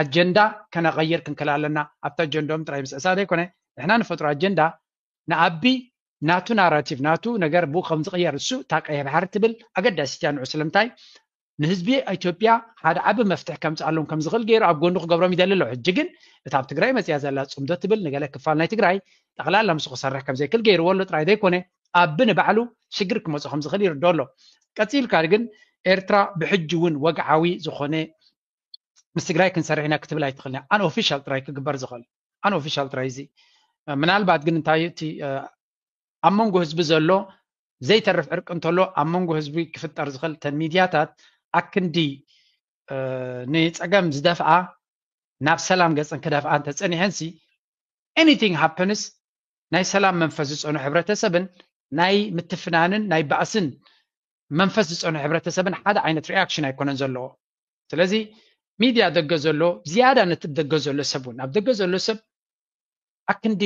ኣጀንዳ ከነቐይር ክንክእል ኣለና ኣብቲ ኣጀንዳኦም ጥራይ ምስዕሳ ዘይኮነ ንሕና ንፈጥሮ ኣጀንዳ ንኣቢ ናቱ ናራቲቭ ናቱ ነገር ብኡ ከም ዝቕየር እሱ እታ ቀይሕ ባሕሪ ትብል ኣገዳሲት እያ ንዑ ስለምንታይ ንህዝቢ ኢትዮጵያ ሓደ ዓቢ መፍትሒ ከምፅኣሎም ከም ዝኽእል ገይሩ ኣብ ጎኑ ክገብሮም ይደሊ ኣሎ። ሕጂ ግን እታ ኣብ ትግራይ መፅያ ዘላ ፅምዶ ትብል ንገለ ክፋል ናይ ትግራይ ጠቕላላ ምስኡ ክሰርሕ ከም ዘይክእል ገይርዎ ኣሎ ጥራይ ዘይኮነ ኣብ ንባዕሉ ሽግር ክመፅኦ ከም ዝኽእል ይርዶ ኣሎ። ቀፂልካ ግን ኤርትራ ብሕጂ እውን ወግዓዊ ዝኾነ ምስ ትግራይ ክንሰርሕ ኢና ክትብል ኣይትኽእልን። ኣን ኦፊሻል ጥራይ ክግበር ዝኽእል ኣን ኦፊሻል ጥራይ እዚ ምናልባት ግን እንታይ እቲ ኣብ መንጎ ህዝቢ ዘሎ ዘይተርፍ ዕርቂ እንተሎ ኣብ መንጎ ህዝቢ ክፍጠር ዝኽእል ተን ሚድያታት ኣክንዲ ንፀገም ዝደፍኣ ናብ ሰላም ገፅን ክደፍኣ እንተፀኒሐንሲ anything happens ናይ ሰላም መንፈስ ዝፀኑ ሕብረተሰብን ናይ ምትፍናንን ናይ ባእስን መንፈስ ዝፀኑ ሕብረተሰብን ሓደ ዓይነት ሪኣክሽን ኣይኮነን ዘለዎ። ስለዚ ሚድያ ደገ ዘሎ ዝያዳ ነቲ ደገ ዘሎ ሰብ እውን ኣብ ደገ ዘሎ ሰብ ኣክንዲ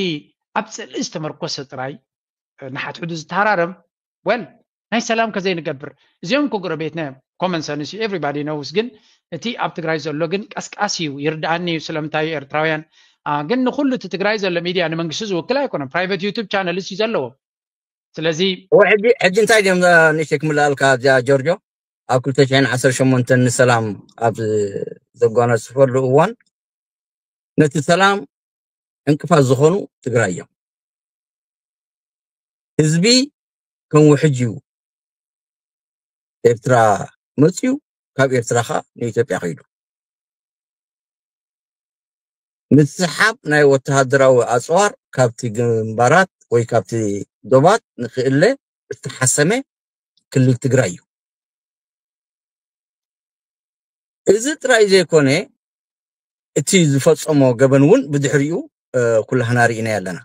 ኣብ ፅልኢ ዝተመርኮሰ ጥራይ ንሓትሕዱ ዝተሃራረም ወል ናይ ሰላም ከዘይንገብር እዚኦም እኮ ጎረቤትና እዮም። ኮመን ሰንስ ኤቭሪባዲ ነውስ ግን እቲ ኣብ ትግራይ ዘሎ ግን ቀስቃስ እዩ ይርዳኣኒ እዩ ስለምንታይ እዩ ኤርትራውያን ግን ንኩሉ እቲ ትግራይ ዘሎ ሚድያ ንመንግስቲ ዝውክል ኣይኮነን። ፕራይቨት ዩቱብ ቻነልስ እዩ ዘለዎም። ስለዚ ሕጂ እንታይ ድዮም ንእሽተይ ክምልኣልካ እዚኣ ጆርጆ ኣብ ክልተ ሽሕን ዓሰርተ ሸሞንተን ንሰላም ኣብ ዘጓነፅፈሉ እዋን ነቲ ሰላም ዕንቅፋት ዝኾኑ ትግራይ እዮም። ህዝቢ ከም ውሕጅ እዩ ኤርትራ መፅዩ ካብ ኤርትራ ኸዓ ንኢትዮጵያ ከይዱ። ምስሓብ ናይ ወተሃደራዊ ኣፅዋር ካብቲ ግንባራት ወይ ካብቲ ዶባት ንክእለ ዝተሓሰመ ክልል ትግራይ እዩ። እዚ ጥራይ ዘይኮነ እቲ ዝፈፀሞ ገበን እውን ብድሕሪኡ ኩላህና ርኢና ኣለና።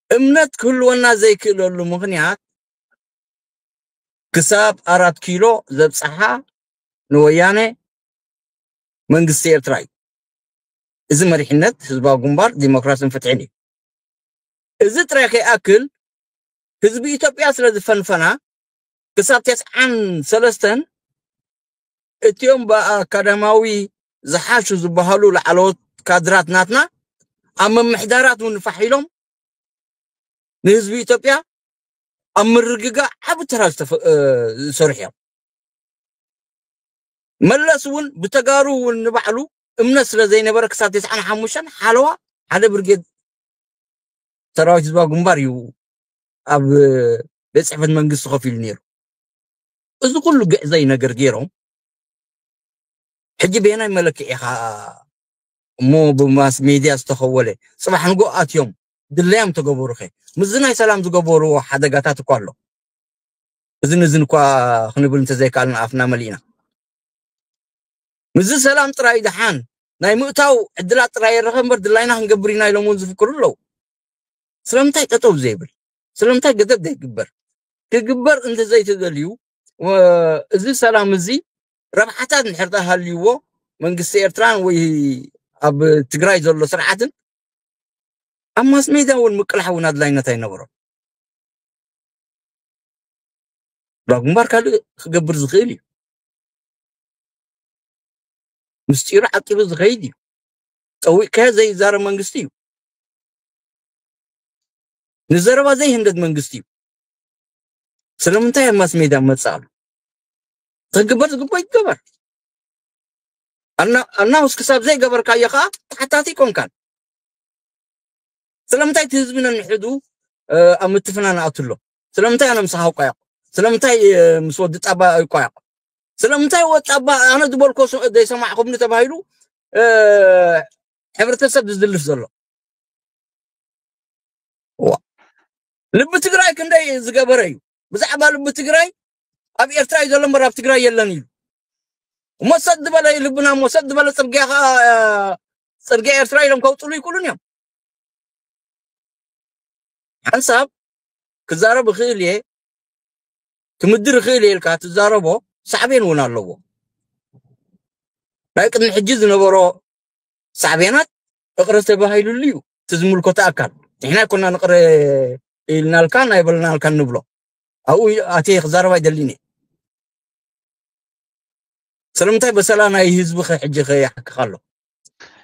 እምነት ክህልወና ዘይክእለሉ ምኽንያት ክሳብ ኣራት ኪሎ ዘብፅሓ ንወያነ መንግስቲ ኤርትራ እዩ። እዚ መሪሕነት ህዝባዊ ግንባር ዲሞክራሲን ፍትሕን እዩ። እዚ ጥራይ ከይኣክል ህዝቢ ኢትዮጵያ ስለ ዝፈንፈና ክሳብ ተስዓን ሰለስተን እቲኦም ብኣካዳማዊ ዝሓሹ ዝበሃሉ ላዕለዎት ካድራት ናትና ኣብ ምምሕዳራት እውን ፋሕ ኢሎም ንህዝቢ ኢትዮጵያ ኣብ ምርግጋእ ዓቢ ተራ ዝተፈ- እ፣ ዝሰርሑ እዮም። መለስ እውን ብተጋሩ እውን ንባዕሉ እምነት ስለ ዘይነበረ ክሳብ ተስዓን ሓሙሽተን ሓለዋ ሓደ ብርጌድ ሰራዊት ህዝባዊ ግንባር እዩ ኣብ ቤት ፅሕፈት መንግስቲ ኮፍ ኢሉ ነይሩ። እዚ ኩሉ ግዕዘይ ነገር ገይሮም ሕጂ በየናይ መለክዒ ኢኻ እሞ ብማስ ሜድያ ዝተኸወለ ፅባሕ ንጎ ኣትዮም ድለዮም ተገበሩኸ ምስዚ ናይ ሰላም ዝገበርዎ ሓደጋታት እኳ ኣሎ። እዝን እዝን እኳ ክንብል እንተዘይከኣልና ኣፍና መሊእና ምስዚ ሰላም ጥራይ ደሓን ናይ ምእታው ዕድላት ጥራይ የረኸ እምበር ድላይና ክንገብር ኢና ኢሎም እውን ዝፍክሩ ኣለዉ። ስለምንታይ ጠጠው ዘይብል? ስለምንታይ ገደብ ዘይግበር? ክግበር እንተዘይተደልዩ እዚ ሰላም እዚ ረብሓታት እንድሕር ሃልይዎ መንግስቲ ኤርትራን ወይ ኣብ ትግራይ ዘሎ ስርዓትን ኣብ ማስ ሜድያ እውን ምቅላሕ እውን ኣድላይነት ኣይነበሮም። ግንባር ካልእ ክገብር ዝኽእል እዩ። ምስጢሩ ዓቂቡ ዝኸይድ እዩ። ፀዊቕካዮ ዘይዛረብ መንግስቲ እዩ። ንዘረባ ዘይህንደድ መንግስቲ እዩ። ስለምንታይ ኣብ ማስ ሜድያ መፅእ ኣሎ? ክግበር ዝግቦ ይገበር። ኣናውንስ ክሳብ ዘይገበርካዮ ከዓ ተሓታቲ ኣይኮንካን። ስለምንታይ እቲ ህዝቢ ነንሕዱ ኣብ ምትፍናን ኣቱ ኣሎ? ስለምንታይ ኣነ ምሳኻ ይቋየቕ? ስለምንታይ ምስ ወዲ ጣባ ይቋየቕ? ስለምንታይ ወዲ ጣባ ኣነ ዝበልኮ ዘይሰማዕኹምኒ ተባሂሉ ሕብረተሰብ ዝዝልፍ ዘሎ? ልቢ ትግራይ ክንደይ ዝገበረ እዩ? ብዛዕባ ልቢ ትግራይ ኣብ ኤርትራ እዩ ዘሎ እምበር ኣብ ትግራይ የለን ኢሉ እሞ ሰጥ ዝበለ ልብና እሞ ሰጥ ዝበለ ፅርግያ ከዓ ፅርግያ ኤርትራ ኢሎም ከውፅሉ ይክእሉን እዮም። ሓንሳብ ክዛረብ እኽእል እየ ክምድር እኽእል እየ ኢልካ ትዛረቦ ሳዕቤን እውን ኣለዎ። ናይ ቅድሚ ሕጂ ዝነበሮ ሳዕቤናት እቕረ ተባሂሉሉ እዩ እቲ ዝምልከቶ ኣካል። ንሕና ኣይኮና ንቕረ ኢልናልካን ኣይበልናልካን ንብሎ። ኣብኡ ኣትየ ክዛረብ ኣይደልን እየ። ስለምንታይ በሰላ ናይ ህዝቢ ኸ ሕጂ ኸ ይሓክኽ ኣሎ?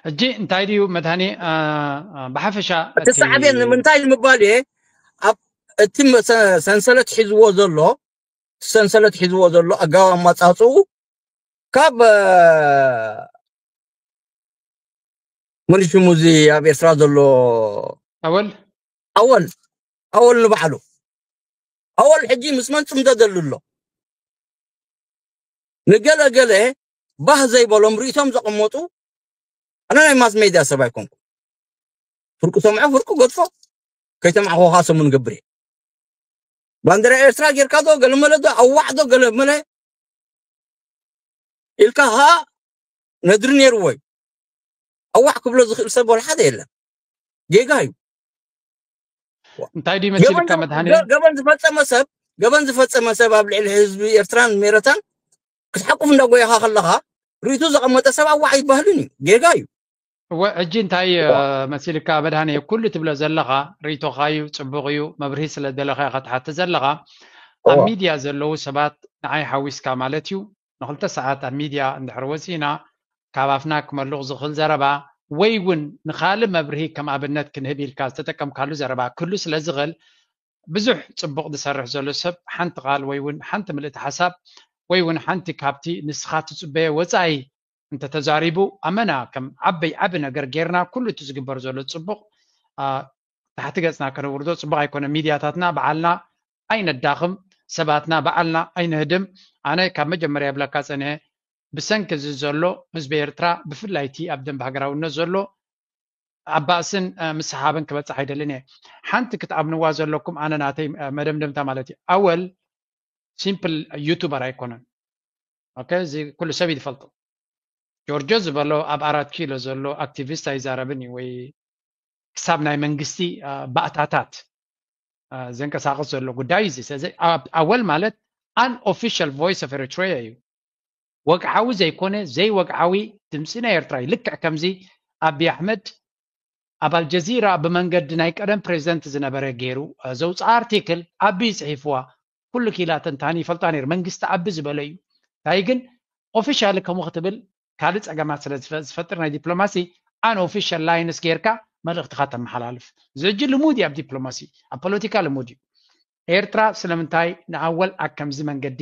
ሕጂ እንታይ ድዩ መድሃኒ ብሓፈሻ እቲ ሳዕቤን ንምንታይ ንምባል እየ ኣብ እቲ ሰንሰለት ሒዝዎ ዘሎ ሰንሰለት ሒዝዎ ዘሎ ኣገባብ ኣመጻጽኡ ካብ መን ሽሙ እዚ ኣብ ኤርትራ ዘሎ ኣወል ኣወል ኣወል ንባዕሉ ኣወል ሕጂ ምስ መን ጽምዶ ደሉ ኣሎ? ንገለ ገለ ባህ ዘይበሎም ርእቶም ዘቐመጡ ኣነ ናይ ማስ ሜድያ ሰብ ኣይኮንኩ። ፍርቁ ሰምዖ ፍርቁ ገድፎ ከይተማዕኾኻ ሰሙን ገብር እየ። ባንዲራ ኤርትራ ጌርካ ዶ ገለመለ ዶ ኣዋዕ ዶ ገለመለ ኢልካ ኸዓ ነድሪ ነይርዎ እዩ። ኣዋዕ ክብሎ ዝኽእል ሰብ ወላ ሓደ የለን። ጌጋ እዩ። እንታይ ድዩ መሲልካ መድሃኒ ገበን ዝፈጸመ ሰብ ገበን ዝፈጸመ ሰብ ኣብ ልዕሊ ህዝቢ ኤርትራን ሜረታን ክትሓቁፍ እንዳጎየኻ ከለኻ ርእቱ ዘቐመጠ ሰብ ኣዋዕ ይባህልን እዩ። ጌጋ እዩ። እወ ሕጂ እንታይ መሲልካ መድሃኒ ኩሉ ትብሎ ዘለኻ ርእቶኻ እዩ፣ ጽቡቕ እዩ፣ መብርሂ ስለ ዘለኻ ኢኻ ትሓትት ዘለኻ። ኣብ ሚድያ ዘለዉ ሰባት ንዓይ ሓዊስካ ማለት እዩ ንክልተ ሰዓት ኣብ ሚድያ እንድሕር ወፂና ካብ ኣፍና ክመልቕ ዝኽእል ዘረባ ወይ እውን ንኻልእ መብርሂ ከም ኣብነት ክንህብ ኢልካ ዝተጠቀምካሉ ዘረባ ክህሉ ስለ ዝኽእል ብዙሕ ጽቡቕ ዝሰርሕ ዘሎ ሰብ ሓንቲ ቃል ወይ እውን ሓንቲ ምልእቲ ሓሳብ ወይ እውን ሓንቲ ካብቲ ንስኻ ትጽበዮ ወፃኢ እንተተዛሪቡ ኣመና ከም ዓበይ ዓቢ ነገር ጌርና ኩሉ እቲ ዝግበር ዘሎ ጽቡቕ ታሕቲ ገጽና ከነውርዶ ጽቡቕ ኣይኮነ። ሚድያታትና በዓልና ኣይነዳኽም፣ ሰባትና በዓልና ኣይነህድም። ኣነ ካብ መጀመርያ ይብለካ ጸኒሐ ብሰንኪ እዚ ዘሎ ህዝቢ ኤርትራ ብፍላይ እቲ ኣብ ደንብ ሃገራውነት ዘሎ ኣብ ባእስን ምስሓብን ክበጽሕ ኣይደልን እየ። ሓንቲ ክትኣምንዋ ዘለኩም ኣነ ናተይ መደምደምታ ማለት እዩ። ኣወል ሲምፕል ዩቱበር ኣይኮነን። ኦኬ፣ እዚ ኩሉ ሰብ ይፈልጦ። ጆርጆ ዝበሎ ኣብ ኣራት ኪሎ ዘሎ ኣክቲቪስት ኣይዛረብን እዩ ወይ ክሳብ ናይ መንግስቲ ባእታታት ዘንቀሳቀስ ዘሎ ጉዳይ እዚ። ስለዚ ኣወል ማለት ኣን ኦፊሻል ቮይስ ኦፍ ኤሪትሪያ እዩ። ወግዓዊ ዘይኮነ ዘይወግዓዊ ድምፂ ናይ ኤርትራ እዩ። ልክዕ ከምዚ ኣቢ ኣሕመድ ኣብ ኣልጀዚራ ብመንገዲ ናይ ቀደም ፕሬዚደንት ዝነበረ ገይሩ ዘውፅኣ ኣርቲክል ኣቢ ጽሒፍዋ ኩሉ ኪላ ተንታኒ ይፈልጣ ነይሩ። መንግስቲ ኣቢ ዝበሎ እዩ። እንታይ ግን ኦፊሻሊ ከምኡ ክትብል ካልእ ጸገማት ስለ ዝፈጥር ናይ ዲፕሎማሲ ኣን ኦፊሻል ላይንስ ጌርካ መልእኽትኻ ተመሓላልፍ። እዚ ሕጂ ልሙድ እዩ ኣብ ዲፕሎማሲ፣ ኣብ ፖለቲካ ልሙድ እዩ። ኤርትራ ስለምንታይ ንኣወል ኣብ ከምዚ መንገዲ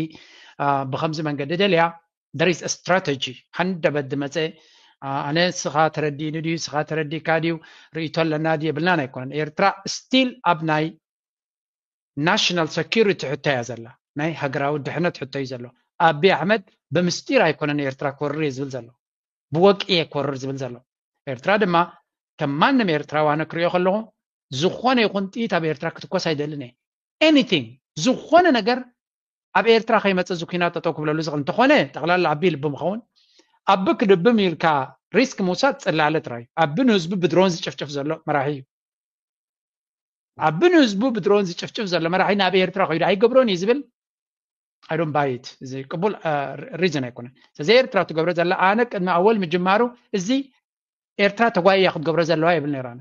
ብከምዚ መንገዲ ደልያ there is a strategy። ሓንደ በዲ መፀ ኣነ ስኻ ተረዲእኒ ድዩ ስኻ ተረዲእካ ድዩ ርእቶ ኣለና ድዩ የብልናን ኣይኮነን። ኤርትራ ስቲል ኣብ ናይ ናሽናል ሰኪሪቲ ሕቶ እያ ዘላ፣ ናይ ሃገራዊ ድሕነት ሕቶ እዩ ዘሎ። ኣቢ ኣሕመድ ብምስጢር ኣይኮነን ኤርትራ ክወርር እየ ዝብል ዘሎ፣ ብወቂ እየ ክወርር ዝብል ዘሎ። ኤርትራ ድማ ከም ማንም ኤርትራዊ ኣነ ክሪኦ ከለኹ ዝኾነ ይኹን ጥይት ኣብ ኤርትራ ክትኮስ ኣይደልን እየ። ኤኒቲንግ ዝኾነ ነገር ኣብ ኤርትራ ከይመፀ እዚ ኩናት ጠጠው ክብለሉ ዝኽእል እንተኾነ ጠቕላላ ኣቢ ልቢ ምኸውን ኣቢ ክድብም ኢልካ ሪስክ ምውሳድ ፅላለ ጥራይ። ኣቢ ንህዝቢ ብድሮን ዝጭፍጭፍ ዘሎ መራሒ እዩ። ኣቢ ንህዝቡ ብድሮን ዝጭፍጭፍ ዘሎ መራሒ ናብ ኤርትራ ከይዱ ኣይገብሮን እዩ ዝብል ኣዶን ባይት እዚ ቅቡል ሪዝን ኣይኮነን። ስለዚ ኤርትራ ትገብሮ ዘላ ኣነ ቅድሚ ኣወል ምጅማሩ እዚ ኤርትራ ተጓይያ ክትገብሮ ዘለዋ ይብል ነይራነ።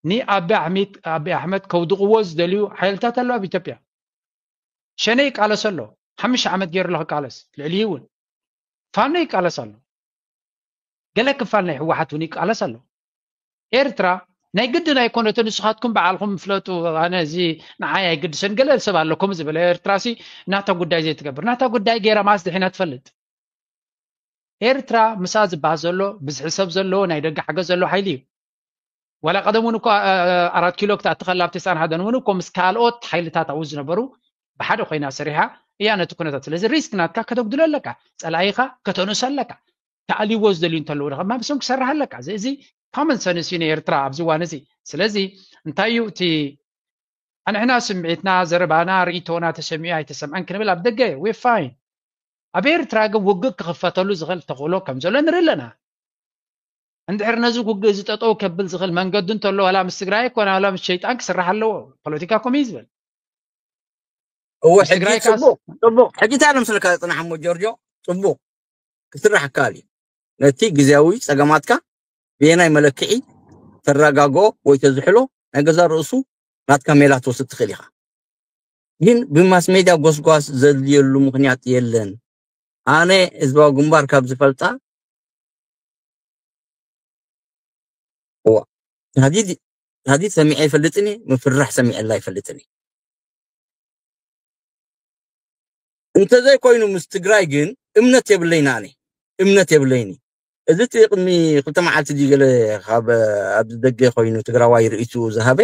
ንኣቢ ኣሕመድ ኣቢ ኣሕመድ ከውድቕዎ ዝደልዩ ሓይልታት ኣለዋ ኣብ ኢትዮጵያ። ሸነ ይቃለስ ኣሎ። ሓሙሽተ ዓመት ገይሩ ኣሎ ክቃለስ ልዕሊ እውን ፋኖ ይቃለስ ኣሎ። ገለ ክፋል ናይ ህወሓት እውን ይቃለስ ኣሎ። ኤርትራ ናይ ግድን ኣይኮነትን። ንስኻትኩም በዓልኩም ፍለጡ። ኣነ እዚ ንዓይ ኣይግድሰን። ገለ ሰብ ኣሎ ከምኡ ዝበለ ኤርትራ ሲ ናታ ጉዳይ ዘይትገብር ናታ ጉዳይ ገይራ ማስ ድሒና ትፈልጥ። ኤርትራ ምሳ ዝበሃል ዘሎ ብዝሒ ሰብ ዘለዎ ናይ ደገ ሓገዝ ዘለዎ ሓይሊ እዩ። ዋላ ቀደም እውን እኮ ኣራት ኪሎ ክትኣቲ ከላ ኣብ ተስዓን ሓደን እውን እኮ ምስ ካልኦት ሓይልታት ኣብኡ ዝነበሩ ብሓደ ኮይና ሰሪሓ እያ ነቲ ኩነታት። ስለዚ ሪስክ ናትካ ከተጉድሎ ኣለካ፣ ፀላኢኻ ከተንሶ ኣለካ። ተኣልይዎ ዝደልዩ እንተለዉ ድማ ብሶም ክሰርሕ ኣለካ። እዚ ኮመን ሰንስ እዩ ንኤርትራ ኣብዚ እዋን እዚ። ስለዚ እንታይ እዩ እቲ ኣንሕና ስምዒትና ዘረባና ርእይቶና ተሰሚዑ ኣይተሰምዐን ክንብል ኣብ ደገ ዌ ፋይን። ኣብ ኤርትራ ግን ውግእ ክኽፈተሉ ዝኽእል ተኽእሎ ከም ዘሎ ንርኢ ኣለና። እንድሕር ነዚ ውግእ እዚ ጠጠው ከብል ዝኽእል መንገዱ እንተሎ ዋላ ምስ ትግራይ ኣይኮነ ዋላ ምስ ሸይጣን ክስራሕ ኣለዎ። ፖለቲካ ከምኡ እዩ ዝብል። እወ ሕጂ ጽቡቅ ጽቡቅ ሕጂ እንታይ ኣለምስልካ ጽናሕ እሞ ጆርጆ ጽቡቅ ክስራሕ ይከኣል እዩ። ነቲ ግዜያዊ ጸገማትካ ብየናይ መለክዒ ተረጋግኦ ወይ ተዝሕሎ ናይ ገዛ ርእሱ ናትካ ሜላ ትወስድ ትኽእል ኢኻ። ግን ብማስ ሜድያ ጎስጓስ ዘድልየሉ ምኽንያት የለን። ኣነ ህዝባዊ ግንባር ካብ ዝፈልጣ እዋ ታህዲድ ታህዲድ ሰሚዐ ይፈልጥኒ ምፍራሕ ሰሚዐላ ይፈልጥኒ። እንተዘይኮይኑ ምስ ትግራይ ግን እምነት የብለይና ኣነ እምነት የብለይኒ። እዚ እቲ ቅድሚ ክልተ መዓልቲ ድዩ ገለ ካብ ኣብዚ ደገ ኮይኑ ትግራዋይ ርእይትኡ ዝሃበ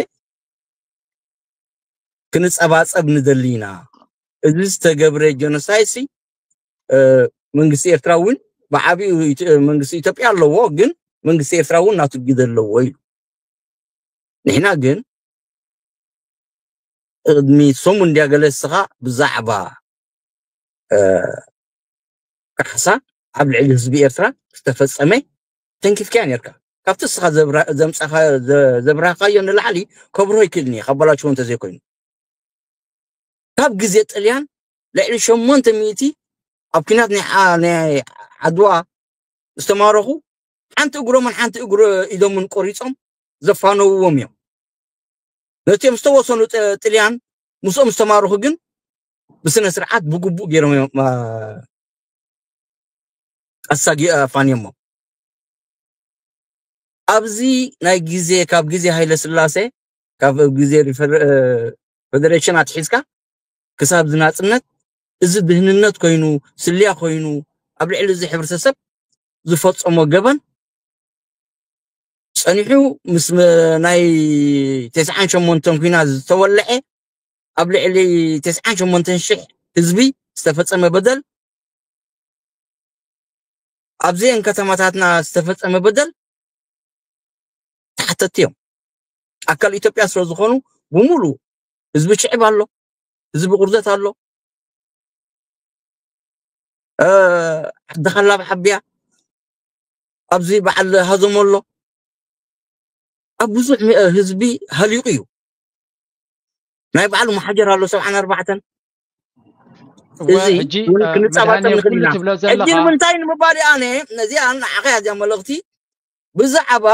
ክንጸባጸብ ንደሊ ኢና። እዚ ዝተገብረ ጀኖሳይድ ሲ መንግስቲ ኤርትራ እውን ብዓቢኡ መንግስቲ ኢትዮጵያ ኣለዎ፣ ግን መንግስቲ ኤርትራ እውን ናቱ ግደ ኣለዎ ኢሉ። ንሕና ግን ቅድሚ ሰሙን እንድያ ገለ እስኻ ብዛዕባ ካሕሳ ኣብ ልዕሊ ህዝቢ ኤርትራ ዝተፈጸመ ተንኪፍካያ ነርካ። ካብቲ እስኻ ዘብራህካዮ ንላዕሊ ከብርሆ ይክእልኒ ካብ ባላችዎ እንተዘይኮይኑ ካብ ግዜ ጥልያን ልዕሊ ሸሞንተ ሚእቲ ኣብ ኲናት ናይ ዓድዋ ዝተማረኹ ሓንቲ እግሮምን ሓንቲ እግሮ ኢዶምን ቆሪጾም ዘፋነውዎም እዮም። ነቲኦም ዝተወሰኑ ጥልያን ምስኦም ዝተማረኹ ግን ብስነ ስርዓት ብግቡእ ገይሮም እዮም ኣሳጊ ኣፋንዮሞ። ኣብዚ ናይ ግዜ ካብ ግዜ ሃይለ ስላሴ ካብ ግዜ ፌደሬሽን ኣትሒዝካ ክሳብ ዝናጽነት እዚ ድህንነት ኮይኑ ስልያ ኮይኑ ኣብ ልዕሊ እዚ ሕብረተሰብ ዝፈጸሞ ገበን ጸኒሑ ምስ ናይ ተስዓን ሸሞንተን ኲናት ዝተወልዐ ኣብ ልዕሊ ተስዓን ሸሞንተን ሽሕ ህዝቢ ዝተፈጸመ በደል ኣብዚአን ከተማታትና ዝተፈጸመ በደል ተሓተቲ እዮም። ኣካል ኢትዮጵያ ስለ ዝኾኑ ብሙሉ ህዝቢ ሽዕብ ኣሎ፣ ህዝቢ ቁርዘት ኣሎ፣ ዓዲ ካላብ ሓቢያ ኣብዚ በዓል ሃዞሞ ኣሎ። ኣብ ብዙሕ ህዝቢ ሃሊቑ እዩ። ናይ በዓሉ መሓጀር ኣሎ ሰብዓን ኣርባዕተን እዚ እውን ክንጻባጸብ ንኽእል ኢና። ሕጂ ንምንታይ ንምባል ኣነ ነዚኣ ንዓኻ እያ እዚኣ መልእኽቲ ብዛዕባ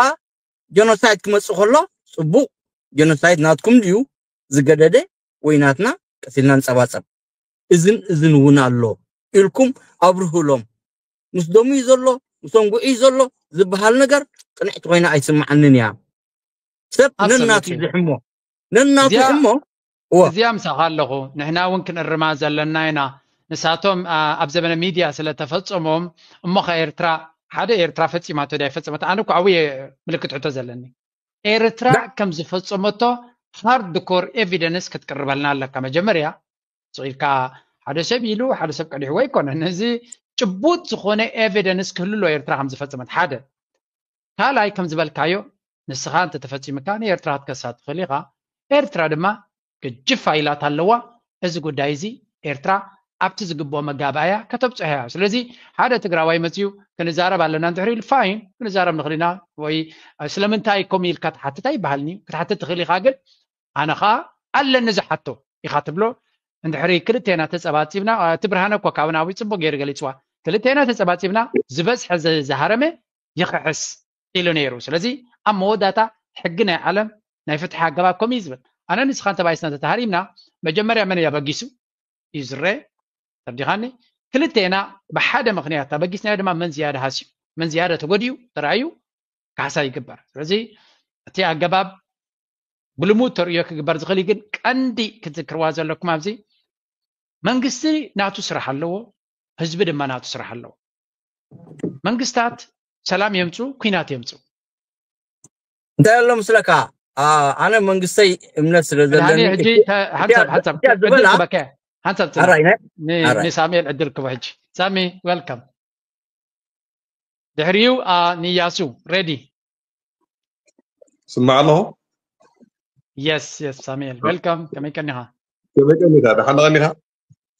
ጀኖሳይድ ክመጽእ ከሎ ጽቡቕ ጀኖሳይድ ናትኩም ድዩ ዝገደደ ወይ ናትና ቀሲልና ንጸባጸብ እዝን እዝን እውን ኣሎ ኢልኩም ኣብርህሎም። ምስ ደሙ እዩ ዘሎ፣ ምስ ኣንጉዑ እዩ ዘሎ ዝበሃል ነገር ቅንዕቲ ኮይና ኣይስምዓንን እያ። ሰብ ነናቱ ዝሕሞ ነናቱ ሕሞ። እዚኣ ምሳኻ ኣለኹ። ንሕና እውን ክንእርማ ዘለና ኢና። ንሳቶም ኣብ ዘመነ ሚድያ ስለተፈጸሞም እሞ ከ ኤርትራ ሓደ ኤርትራ ፈጺማቶ ዳይ ፈጸመት ኣነ እኮ ኣብየ ምልክት ሕቶ ዘለኒ። ኤርትራ ከም ዝፈጸመቶ ሃርድ ኮር ኤቪደንስ ክትቅርበልና ኣለካ። መጀመርያ ስቕ ኢልካ ሓደ ሰብ ኢሉ ሓደ ሰብ ቀዲሕዎ ኣይኮነን። እዚ ጭቡጥ ዝኾነ ኤቪደንስ ክህሉ ኣሎ ኤርትራ ከም ዝፈጸመት ሓደ። ካልኣይ ከም ዝበልካዮ ንስኻ እንተተፈጺምካ ንኤርትራ ክትከሳ ትኽእል ኢኻ። ኤርትራ ድማ ገጅፍ ፋይላት ኣለዋ። እዚ ጉዳይ እዚ ኤርትራ ኣብቲ ዝግብኦ መጋባእያ ከተብጽሖ እያ። ስለዚ ሓደ ትግራዋይ መጽዩ ክንዛረብ ኣለና እንድሕር ኢሉ ፋይን ክንዛረብ ንኽእል ኢና። ወይ ስለምንታይ ከምኡ ኢልካ ትሓትት ኣይበሃልን እዩ። ክትሓትት ትኽእል ኢኻ ግን ኣነ ኸዓ ኣለኒ ዝሓቶ ኢኻ ትብሎ። እንድሕሪ ክልቴና ተጸባጺብና እቲ ብርሃነ እኮ ካብ ናዊ ጽቡቅ ገይሩ ገሊጽዋ። ክልቴና ተጸባጺብና ዝበዝሐ ዝሃረመ ይኽሕስ ኢሉ ነይሩ። ስለዚ ኣብ መወዳእታ ሕጊ ናይ ዓለም ናይ ፍትሒ ኣገባብ ከምኡ እዩ ዝብል። ኣነ ንስኻን ተባኢስና ተተሃሪምና መጀመርያ መን እዩ ኣበጊሱ እዩ ዝረአ። ተርዲኻኒ ክልቴና ብሓደ ምኽንያት ኣበጊስናዮ ድማ መን ዝያዳ ሃስዩ መን ዝያዳ ተጎዲኡ ተራእዩ ካሕሳ ይግበር። ስለዚ እቲ ኣገባብ ብልሙድ ተርእዮ ክግበር ዝኽእል ግን ቀንዲ ክትዝክርዋ ዘለኩም ኣብዚ መንግስቲ ናቱ ስራሕ ኣለዎ፣ ህዝቢ ድማ ናቱ ስራሕ ኣለዎ። መንግስታት ሰላም የምፁ፣ ኲናት የምፁ። እንታይ ኣሎ ምስለካ ኣነ መንግስተይ እምነት ስለ ዘለኒ ሕጂ ሓንሳብ ሓንሳብ ሓንሳብ ንሳሙኤል ዕድል ክቦ ሕጂ ሳሚ ዌልካም። ድሕሪኡ ንያሱ ሬዲ ስማዕ ኣለኹ። የስ የስ ሳሙኤል ዌልካም። ከመይ ቀኒኻ? ከመይ ቀኒኻ? ደሓን ቀኒኻ?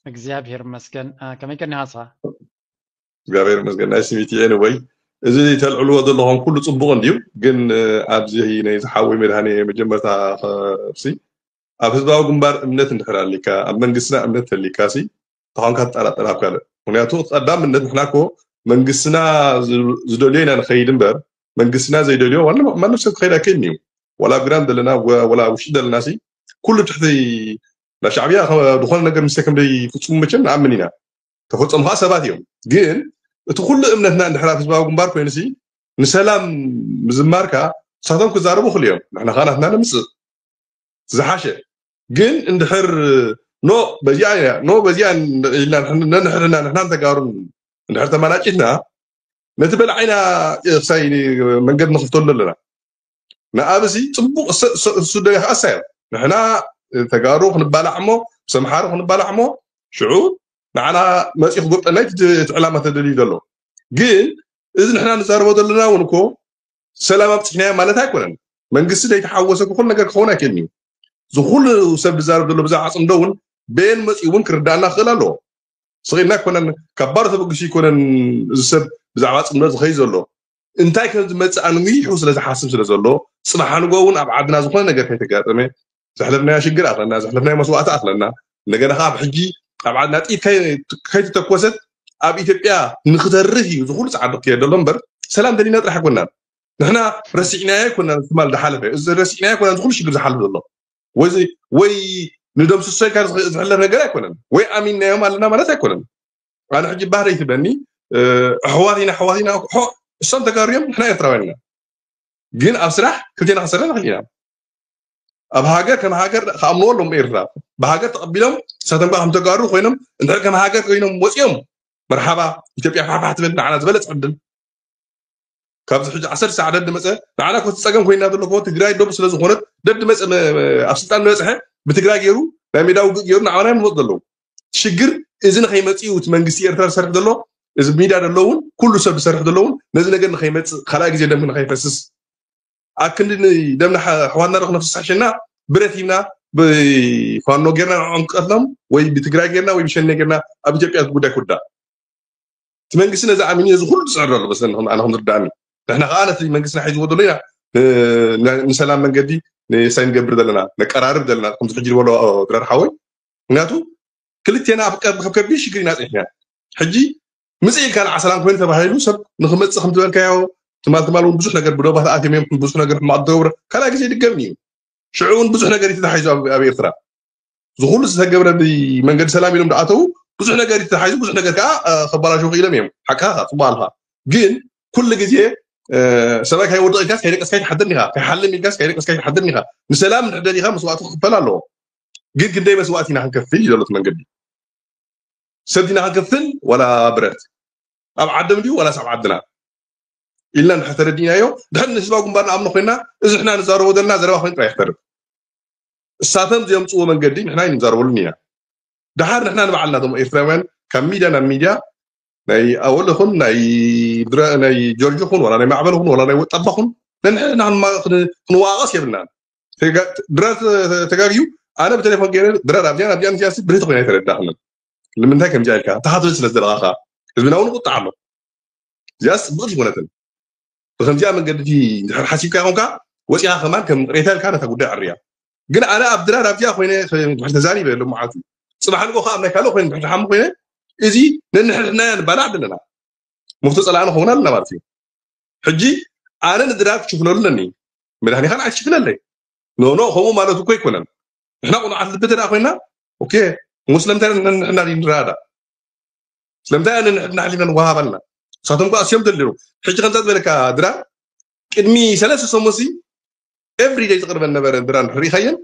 እግዚኣብሔር ይመስገን። ከመይ ቀኒኻ ንስኻ? እግዚኣብሔር ይመስገን። ናይ ስሚቲ ኤኒወይ እዚ ተልዕልዎ ዘለኹም ኩሉ ጽቡቕ እንድዩ፣ ግን ኣብዚ ናይ ዝሓወይ መድሃኒ መጀመርታ ከብሲ ኣብ ህዝባዊ ግንባር እምነት እንድሕር ኣሊካ ኣብ መንግስትና እምነት ተሊካ ሲ ተኾንካ ትጠራጠር ኣብ ካልእ። ምክንያቱ ቀዳምነት ንሕና እኮ መንግስትና ዝደልዮ ኢና ንኸይድ እምበር መንግስትና ዘይደልዮ ዋላ ማንም ሰብ ክኸይድ ኣይክእልን እዩ። ዋላ ኣብ ግራም ዘለና ወላ ውሽጢ ዘለና ሲ ኩሉ ትሕቲ ናይ ሻዕብያ ዝኾነ ነገር ምስተ ከም ደይ ፍጹም መቸም ንኣምን ኢና። ተፈጸሙ ከዓ ሰባት እዮም። ግን እቲ ኩሉ እምነትና እንድሕር ኣብ ህዝባዊ ግንባር ኮይኑ ሲ ንሰላም ምዝማርካ ንሳቶም ክዛረቡ ክእል እዮም። ንሕና ከዓ ናትና ነምጽእ ዝሓሸ ግን እንድሕር ኖ በዚኣ ኢና ኖ በዚኣ ኢልና ንሕና ንሕና ንሕናን ተጋሩን እንድሕር ተመናጭትና ነቲ በላዒና ክሳይ መንገዲ ንኽፍተሉ ኣለና። ንኣብሲ ፅቡቅ እሱ ደሊኻ ኣሳዮ ንሕና ተጋሩ ክንባላዕ እሞ ምስ ኣምሓሩ ክንባላዕ እሞ ሽዑ ንዓና መፂኡ ክጎብጠና እቲ ዕላማ ተደልዩ ዘሎ። ግን እዚ ንሕና ንዛረቦ ዘለና እውን እኮ ሰላም ኣብፅሕናዮ ማለት ኣይኮነን። መንግስቲ ዘይተሓወሰ ክኹል ነገር ክኸውን ኣይክእልን እዩ። ዝኩሉ ሰብ ዝዛረብ ዘሎ ብዛዕባ ፅምዶ እውን በየን መፂኡ እውን ክርዳእና ክኽእል ኣለዎ። ስቕ ኢልና ኣይኮነን ካብ ባዶ ተበግሱ ኣይኮነን እዚ ሰብ ብዛዕባ ፅምዶ ዝኸይ ዘሎ እንታይ ከም ዝመፅእ ኣንሚሑ ስለ ዝሓስብ ስለ ዘሎ ፅባሕ ንጎ እውን ኣብ ዓድና ዝኾነ ነገር ከይተጋጠመ ዘሕለፍናዮ ሽግር ኣኽለና ዘሕለፍናዮ መስዋእቲ ኣኽለና እንደገና ከዓ ኣብ ሕጂ ኣብ ዓድና ጥይት ከይተተኮሰት ኣብ ኢትዮጵያ ንክተርፍ እዩ ዝኩሉ ፃዕዲ ክየደ ኣሎ እምበር ሰላም ደሊና ጥራሕ ኣይኮናን። ንሕና ረሲዕናዮ ኣይኮናን ትማል ዝሓለፈ እዚ ረሲዕናዮ ኣይኮናን ዝኩሉ ሽግር ዝሓልፍ ዘሎ ወይ ወይ ንደምስሶ ኢልካ ዝሕለፍ ነገር ኣይኮነን ወይ ኣሚንናዮም ኣለና ማለት ኣይኮነን። ኣነ ሕጂ ባህረይ ትበኒ ኣሕዋት ኢና ኣሕዋት ኢና እሶም ተጋሩ እዮም ንሕና ኤርትራውያን ኢና። ግን ኣብ ስራሕ ክልቴና ክንሰርሕ ንኽእል ኢና። ኣብ ሃገር ከም ሃገር ክኣምንዎ ኣለዎም ኤርትራ ብሃገር ተቐቢሎም ንሳቶም ከዓ ከም ተጋሩ ኮይኖም እንድሕር ከም ሃገር ኮይኖም ወፂኦም መርሓባ ኢትዮጵያ ፋሕፋሕ ትብል ንዓና ዝበለፅ ዕድል ካብዚ ሕጂ ዓሰርተ ሰዓት ደድ መፀ ንዓና ኮቲ ፀገም ኮይና ዘሎ ኮ ትግራይ ዶብ ስለ ዝኾነት ደድ መፀ ኣብ ስልጣን ዝበፅሐ ብትግራይ ገይሩ ናይ ሜዳ ውግእ ገይሩ ንዓና ይመፅ ዘለዉ ሽግር እዚ ንኸይመፅኡ እቲ መንግስቲ ኤርትራ ዝሰርሕ ዘሎ እዚ ሚዳ ዘለውን ኩሉ ሰብ ዝሰርሕ ዘለውን ነዚ ነገር ንኸይመፅእ ካልኣይ ግዜ ደም ንኸይፈስስ ኣብ ክንዲ ደምና ኣሕዋትና ዶ ክነፍስስ ሓሸና ብረት ሂብና ብፋኖ ጌርና ንዕኦም ክቀትሎም ወይ ብትግራይ ጌርና ወይ ብሸኔ ጌርና ኣብ ኢትዮጵያ ጉዳይ ክውዳእ እቲ መንግስቲ ነዚ ኣሚኑ እዚ ኩሉ ዝፅዕር ዘሎ መስለኒ ኣነ ከም ዝርዳእኒ ንሕና ከዓ ነቲ መንግስትና ሒዝዎ ዘሎ ኢና ንሰላም መንገዲ ንሳይ ንገብር ዘለና ነቀራርብ ዘለና ከምዚ ሕጂ ዝበሎ ድራር ሓወይ ምክንያቱ ክልቴና ኣብ ከብ- ከብ ከቢድ ሽግር ኢና ፅሒፍና ሕጂ ምፅእ ኢልካ ንዓ ሰላም ኮይኑ ተባሂሉ ሰብ ንክመፅእ ከም ዝበልካዮ ትማል ትማል እውን ብዙሕ ነገር ብዶባት ኣትዮም እዮም ብዙሕ ነገር ሕማቅ ዝገብረ ካልኣይ ግዜ ይድገም እዩ ሽዑ እውን ብዙሕ ነገር እዩ ተታሒዙ ኣብ ኣብ ኤርትራ ዝኩሉ ዝተገብረ ብመንገዲ ሰላም ኢሎም ዝኣተው ብዙሕ ነገር እዩ ተታሒዙ ብዙሕ ነገር ከዓ እ፣ ከባላሸው ክኢሎም እዮም ሓቅኻ ጽቡቅ ኣልካ ግን ኩሉ ግዜ እ፣ ሰብኣይ ካይወድቕ ኢልካስ ካይደቀስካ ይትሓድር ኢኻ ካይሓልም ኢልካስ ካይደቀስካ ይትሓድር ኢኻ ንሰላም ንሕደል ኢኻ መስዋእቲ ክክፈል ኣለዎ ግን ክንደይ መስዋእቲ ኢና ክንከፍል እዩ ዘሎ እቲ መንገዲ ሰብ ዲና ክንከፍል ዋላ ብረት ኣብ ዓዶም ድዩ ዋላስ ኣብ ዓድና ኢልና እንድሕር ተረዲእናዮ ድሕር ንህዝባዊ ግንባር ንኣምኖ ኮይና እዚ ንሕና ንዛረቦ ዘለና ዘረባ ኮይኑ ጥራይ ይክተርፍ እሳቶም ዘምፅዎ መንገዲ ንሕና ንዛረበሉን ኢና ድሓር ንሕና ንባዕልና ቶም ኤርትራውያን ካብ ሚድያ ናብ ሚድያ ናይ ኣወል ይኹን ናይ ድረ- ናይ ጆርጅ ይኹን ዋላ ናይ ማዕበል ይኹን ዋላ ናይ ወጣባ ይኹን ነንሕና ክንማ- ክን- ክንዋቀስ የብልናን ተጋ- ድራር ተ- ተጋግዩ ኣነ ብቴሌፎን ገይረ ድራር ኣብዚኣ ኣብዚኣ ንዚኣ ብርህቲ ኮይና ኣይተረዳእክንን ንምንታይ ከምዚኣ ኢልካ ተኻትብል ስለ ዝደለኻ ከዓ ህዝብና እውን ቁጣዕ ኣሎ እዚኣስ ብቕት ይኮነትን ብከምዚኣ መንገዲ እንድሕር ሓሲብካ ይኮንካ ወፂኻ ከማን ከም ቅሬታ ኢልካ ነታ ጉዳይ ዕርያ ግን ኣነ ኣብ ድራር ኣብዚኣ ኮይነ ድሕር ተዛሪበ ሎም መዓልቲ ፅባሕ ንጎ ከዓ ኣብ ናይ ካልእ ኮይነ ድሕር ሓሙ ኮይነ እዚ ነንሕድሕድና ንባላዕ ዘለና መፍቶ ፀላእ ንኸውን ኣለና ማለት እዩ ሕጂ ኣነ ንድራር ክሽፍነሉ ኣለኒ መድሃኒኻ ንዓይ ትሽፍነለይ ኖኖ ከምኡ ማለት እኮ ኣይኮነን ንሕና ቁኑዓት ልቢ ተደኣ ኮይና ኦኬ እሞ ስለምንታይ ነንሕድና ንረዳእ ስለምንታይ ነንሕድና ሓሊፍና ንወሃብ ኣለና ንሳቶም ኳ ኣስዮም ደሊሩ ሕጂ ከምዛ ዝበለካ ድራር ቅድሚ ሰለስተ ሰሙን ሲ ኤቭሪደይ ዝቕርበን ነበረ ድራር እንድሕር ርኢኻየን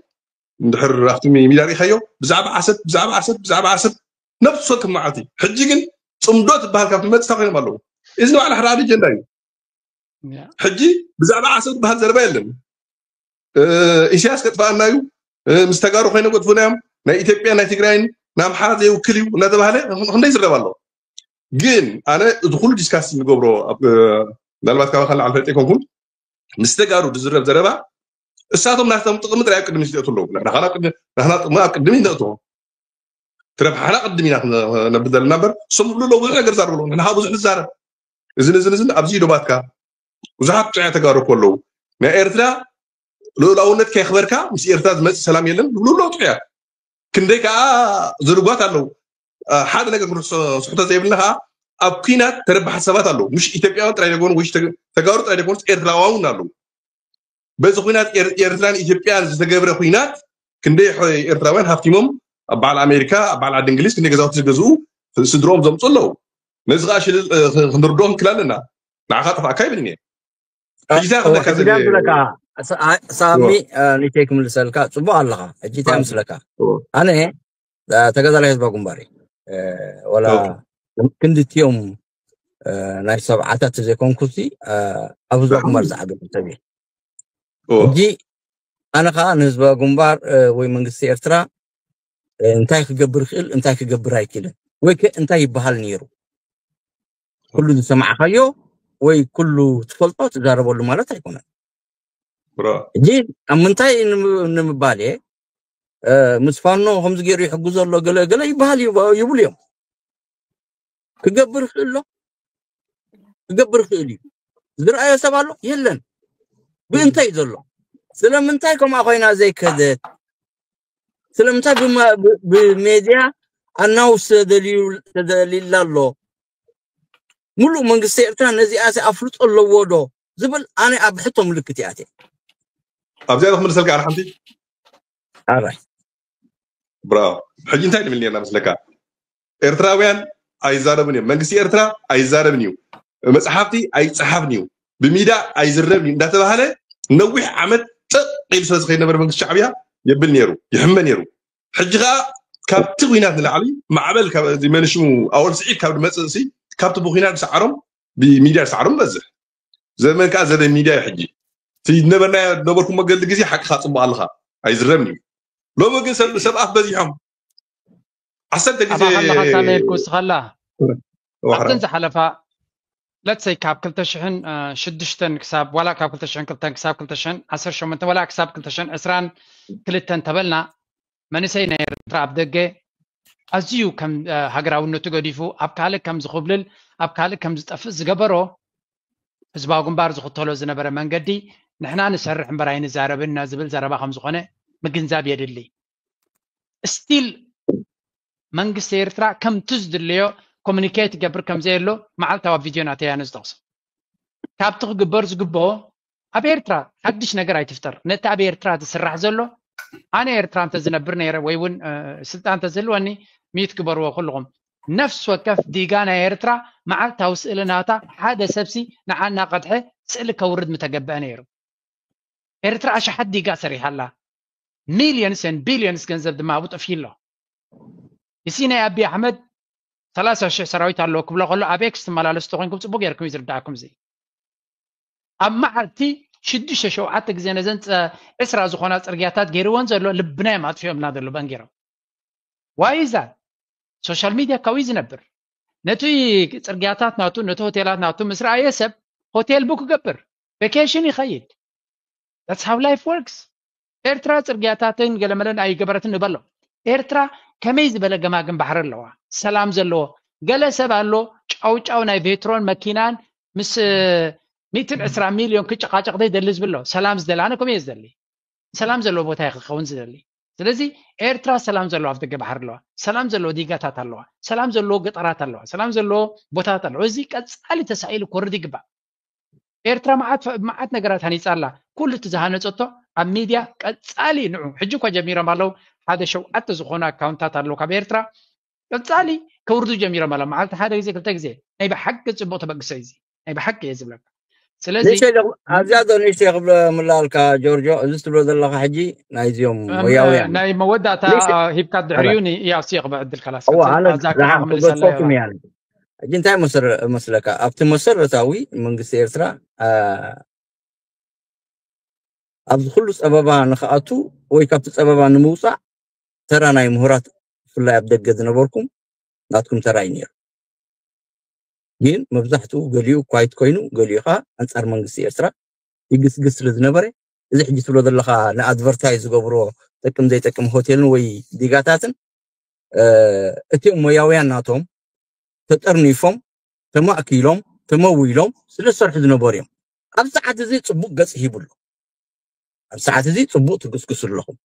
እንድሕር ኣብቲ ሚድያ ርኢኻዮ ብዛዕባ ዓሰብ ብዛዕባ ዓሰብ ብዛዕባ ዓሰብ ነብሶ ክመዓልቲ ሕጂ ግን ፅምዶ ትበሃል ካብ ትመፅታ ኮይኖም ኣለዉ እዚ ንባዕላ ሓደ ኣጀንዳ እዩ ሕጂ ብዛዕባ ዓሰብ ዝበሃል ዘረባ የለን ኢሳያስ ከጥፋኣና እዩ ምስ ተጋሩ ኮይነ ገጥፉና እዮም ናይ ኢትዮጵያ ናይ ትግራይን ንኣምሓራ ዘይውክል እዩ እናተባሃለ ክንደይ ዝረብ ኣሎ ግን ኣነ እዚ ኩሉ ዲስካስ ንገብሮ ምናልባት ካባካ ንላዕሊ ፈልጠ ይኮንኩን ምስ ተጋሩ ዝዝረብ ዘረባ እሳቶም ናቶም ጥቕሚ ጥራይ ኣብ ቅድሚ ይእቱ ኣለዉ ንሕና ጥቕሚ ኣብ ቅድሚ ነእትዎ ትረብሓና ቅድም ኢና ክነብል ዘለና እምበር ስም ብሉ ኣለዉ ብዙሕ ነገር ዛርብ ኣለዉ ንሕና ብዙሕ ንዛረብ እዝን እዝን እዝን ኣብዚ ዶባትካ ብዙሓት ጥዑያ ተጋሩ እኮ ኣለዉ ናይ ኤርትራ ልኡላውነት ከየኽበርካ ምስ ኤርትራ ዝመፅእ ሰላም የለን ዝብሉ ኣለዉ ጥዑያት ክንደይ ከዓ ዝርጓት ኣለዉ ሓደ ነገር ክንስሕቶ ዘይብልና ከዓ ኣብ ኩናት ተረባሕቲ ሰባት ኣለዉ ምሽ ኢትዮጵያውያን ጥራይ ደኮኑ ወይ ተጋሩ ጥራይ ደኮኑ ኤርትራውያን እውን ኣለዉ በዚ ኩናት ኤርትራን ኢትዮጵያን ዝተገብረ ኩናት ክንደይ ኤርትራውያን ሃፍቲሞም ኣብ በዓል ኣሜሪካ ኣብ በዓል ዓዲ እንግሊዝ ክንደይ ገዛውቲ ዝገዝኡ ስድሮም ዘምፁ ኣለዉ ነዚ ከዓ ሽልል ክንርድኦ ክንክል ኣለና ንዓኻ ጠፋእካ ይብል እየ ሕጂታ ክብለካ ከቢዳ ዝብለካ ሳሚ ኒቴ ክምልሰልካ ፅቡቅ ኣለካ ሕጂታ ምስለካ ኣነ ተጋዳላይ ህዝባዊ ግንባር እዩ። ወላ ክንድቲኦም ናይ ሰብዓታት ዘይኮንኩሲ ኣብ ህዝባዊ ግንባር ዝዓበ ሰብ እየ። ሕጂ ኣነ ከዓ ንህዝባዊ ግንባር ወይ መንግስቲ ኤርትራ እንታይ ክገብር ይኽእል እንታይ ክገብር ኣይክእልን ወይ ከ እንታይ ይበሃል ነይሩ ኩሉ ዝሰማዕካዮ ወይ ኩሉ ትፈልጦ ትዛረበሉ ማለት ኣይኮነን። ሕጂ ኣብ ምንታይ ንምባል እየ ምስ ፋኖ ከምዚ ገይሩ ይሕግዞ ኣሎ ገለ ገለ ይበሃል ይብሉ እዮም። ክገብር ይኽእል ኣሎ ክገብር ይኽእል እዩ። ዝረኣዮ ሰብ ኣሎ የለን። ብእንታይ ዘሎ ስለምንታይ ከምኣ ኮይና ዘይከደት ስለምንታይ ብሜድያ ኣናውስ ተደልዩላ ኣሎ? ሙሉእ መንግስቲ ኤርትራ ነዚኣ ኣፍልጦ ኣለዎ ዶ ዝብል ኣነ ኣብ ሕቶ ምልክት ይኣትየ። ኣብዚኣ ክምልሰልካ ኣነ ሓንቲ ኣራይ ብራ ሕጂ እንታይ ንብል ነርና መስለካ? ኤርትራውያን ኣይዛረብን እዮም። መንግስቲ ኤርትራ ኣይዛረብን እዩ። መፅሓፍቲ ኣይፀሓፍን እዩ። ብሚዳ ኣይዝረብን እዩ እንዳተባሃለ ነዊሕ ዓመት ጥቕ ኢሉ ስለ ዝኸይድ ነበረ መንግስቲ ሻዕብያ የብል ነይሩ ይሕመ ነይሩ። ሕጂ ከዓ ካብቲ ዊናት ንላዕሊ ማዕበል ካብ እዚ መንሽሙ ኣወል ስዒድ ካብ ዝመፅእ ሲ ካብቲ ብኩናት ዝሰዓሮም ብሚድያ ዝሰዓሮም በዝሕ። ዘመን ከዓ ዘመን ሚድያ እዩ። ሕጂ እቲ ዝነበርናዮ ዝነበርኩሞ ገሊ ግዜ ሓቅኻ ፅቡቅ ኣለኻ ኣይዝረብን እዩ። ሎሚ ግን ሰብ ሰብ ኣፍ በዚሖም ዓሰርተ ግዜ ኣባኻ ኣለኻ ሳመ ኢልኩ እስኸላ ኣብተን ዝሓለፋ ለትሰይ ካብ ክልተ ሽሕን ሽዱሽተን ክሳብ ዋላ ካብ ክልተ ሽሕን ክልተን ክሳብ ክልተ ሽሕን ዓሰርተ ሸሞንተን ዋላ ክሳብ ክልተ ሽሕን ዕስራን ክልተን ተበልና መንእሰይ ናይ ኤርትራ ኣብ ደገ ኣዝዩ ከም ሃገራውነቱ ገዲፉ ኣብ ካልእ ከም ዝኹብልል ኣብ ካልእ ከም ዝጠፍእ ዝገበሮ ህዝባዊ ግንባር ዝኽተሎ ዝነበረ መንገዲ ንሕና ንሰርሕ እምበር ኣይንዛረብን ዝብል ዘረባ ከም ዝኾነ ምግንዛብ የድሊ። ስቲል መንግስቲ ኤርትራ ከምቲ ዝድለዮ ኮሚኒኬት ይገብር ከም ዘየሎ መዓልታዊ ኣብ ቪድዮ ናተይ ኣነ ዝጠቕሶ ካብቲ ክግበር ዝግብኦ ኣብ ኤርትራ ሓድሽ ነገር ኣይትፍጠር። ነቲ ኣብ ኤርትራ ዝስራሕ ዘሎ ኣነ ኤርትራ እንተ ዝነብር ነይረ ወይ እውን ስልጣን እንተ ዝህልወኒ ሚዩት ግበርዎ ኩልኹም። ነፍሲ ወከፍ ዲጋ ናይ ኤርትራ መዓልታዊ ስእሊ ናታ ሓደ ሰብሲ ንዓ እናቐድሐ ስእሊ ከውርድ ምተገበአ ነይሩ። ኤርትራ ኣሽሓት ዲጋ ሰሪሓ ኣላ። ሚልዮንስ ን ቢልዮንስ ገንዘብ ድማ ኣብኡ ጠፍዩ ኣሎ። እዚ ናይ ኣቢ ኣሕመድ ሰላሳ ሽሕ ሰራዊት ኣለዎ ክብሎ ከሎ ኣብ ኤክስ ትመላለሱ ተኮይንኩም ፅቡቅ ገይርኩም እዩ ዝርዳእኩም። እዚ ኣብ መዓልቲ ሽዱሽተ ሸውዓተ ግዜ ነዘን ዕስራ ዝኾና ፅርግያታት ገይርወን ዘሎ ልብና እዮም ኣጥፊኦምና ዘሎ ባንጌሮም ዋይዛ ሶሻል ሚድያ ካብኡ ዝነብር ነቲ ፅርግያታት ናቱ ነቲ ሆቴላት ናቱ ምስ ረኣየ ሰብ ሆቴል ቡክ ይገብር ቬኬሽን ይኸይድ። That's how life works። ኤርትራ ፅርግያታትን ገለመለን ኣይገበረትን ንበሎ። ኤርትራ ከመይ ዝበለ ገማግም ባሕሪ ኣለዋ ሰላም ዘለዎ። ገለ ሰብ ኣሎ ጫውጫው ናይ ቬትሮን መኪናን ምስ ሚእትን ዕስራ ሚልዮን ክጨቃጨቅ ዘይደሊ ዝብሎ ሰላም ዝደሊ ኣነ ከምኡ እየ ዝደሊ። ሰላም ዘለዎ ቦታ እዩ ክኸውን ዝደሊ። ስለዚ ኤርትራ ሰላም ዘለዎ ኣፍደገ ባሕሪ ኣለዋ፣ ሰላም ዘለዎ ዲጋታት ኣለዋ፣ ሰላም ዘለዎ ገጠራት ኣለዋ፣ ሰላም ዘለዎ ቦታታት ኣለዋ። እዚ ቀፃሊ ተሳኢሉ ክወርድ ይግባእ። ኤርትራ መዓት ነገራት ሃኒፃ ኣላ። ኩሉ እቲ ዝሃነፀቶ ኣብ ሚድያ ቀፃሊ ንዑ ሕጂ እኳ ጀሚሮም ኣለዉ። ሓደ ሸውዓተ ዝኾኑ ኣካውንታት ኣለዉ ካብ ኤርትራ ቀፃሊ ከውርዱ ጀሚሮም ኣለዉ። መዓልቲ ሓደ ግዜ ክልተ ግዜ ናይ ብሓቂ ፅቡቅ ተበግሶ እዩ። ናይ ብሓቂ እየ ዝብለካ። ስለዚ ኣብዚኣ ዶ ንእሽተይ ክብሎ ምላልካ ጆርጆ፣ እዚ ትብሎ ዘለካ ሕጂ ናይዚኦም ወያውያን ናይ መወዳእታ ሂብካ ድሕሪኡ ንያሲ ክበ ዕድል ካላስዛሓ ክገድፈኩም እያ። ሕጂ እንታይ መስለካ ኣብቲ መሰረታዊ መንግስቲ ኤርትራ ኣብዚ ኩሉ ፀበባ ንክኣቱ ወይ ካብቲ ፀበባ ንምውፃእ ተራ ናይ ምሁራት ብፍላይ ኣብ ደገ ዝነበርኩም ናትኩም ተራ እዩ ነይሩ። ግን መብዛሕትኡ ገሊኡ ኳይት ኮይኑ ገሊኡ ከዓ ኣንፃር መንግስቲ ኤርትራ ይግስግስ ስለ ዝነበረ እዚ ሕጂ ትብሎ ዘለካ ንኣድቨርታይዝ ዝገብሮ ጠቅም ዘይጠቅም ሆቴልን ወይ ዲጋታትን እቲኦም ሞያውያን ናቶም ተጠርኒፎም ተማእኪሎም ተመዊሎም ስለ ዝሰርሑ ዝነበሩ እዮም። ኣብ ሰዓት እዚ ፅቡቅ ገፅ ሂቡ ኣሎ። ኣብ ሰዓት እዚ ፅቡቅ ትግስግሱ ኣለኹም።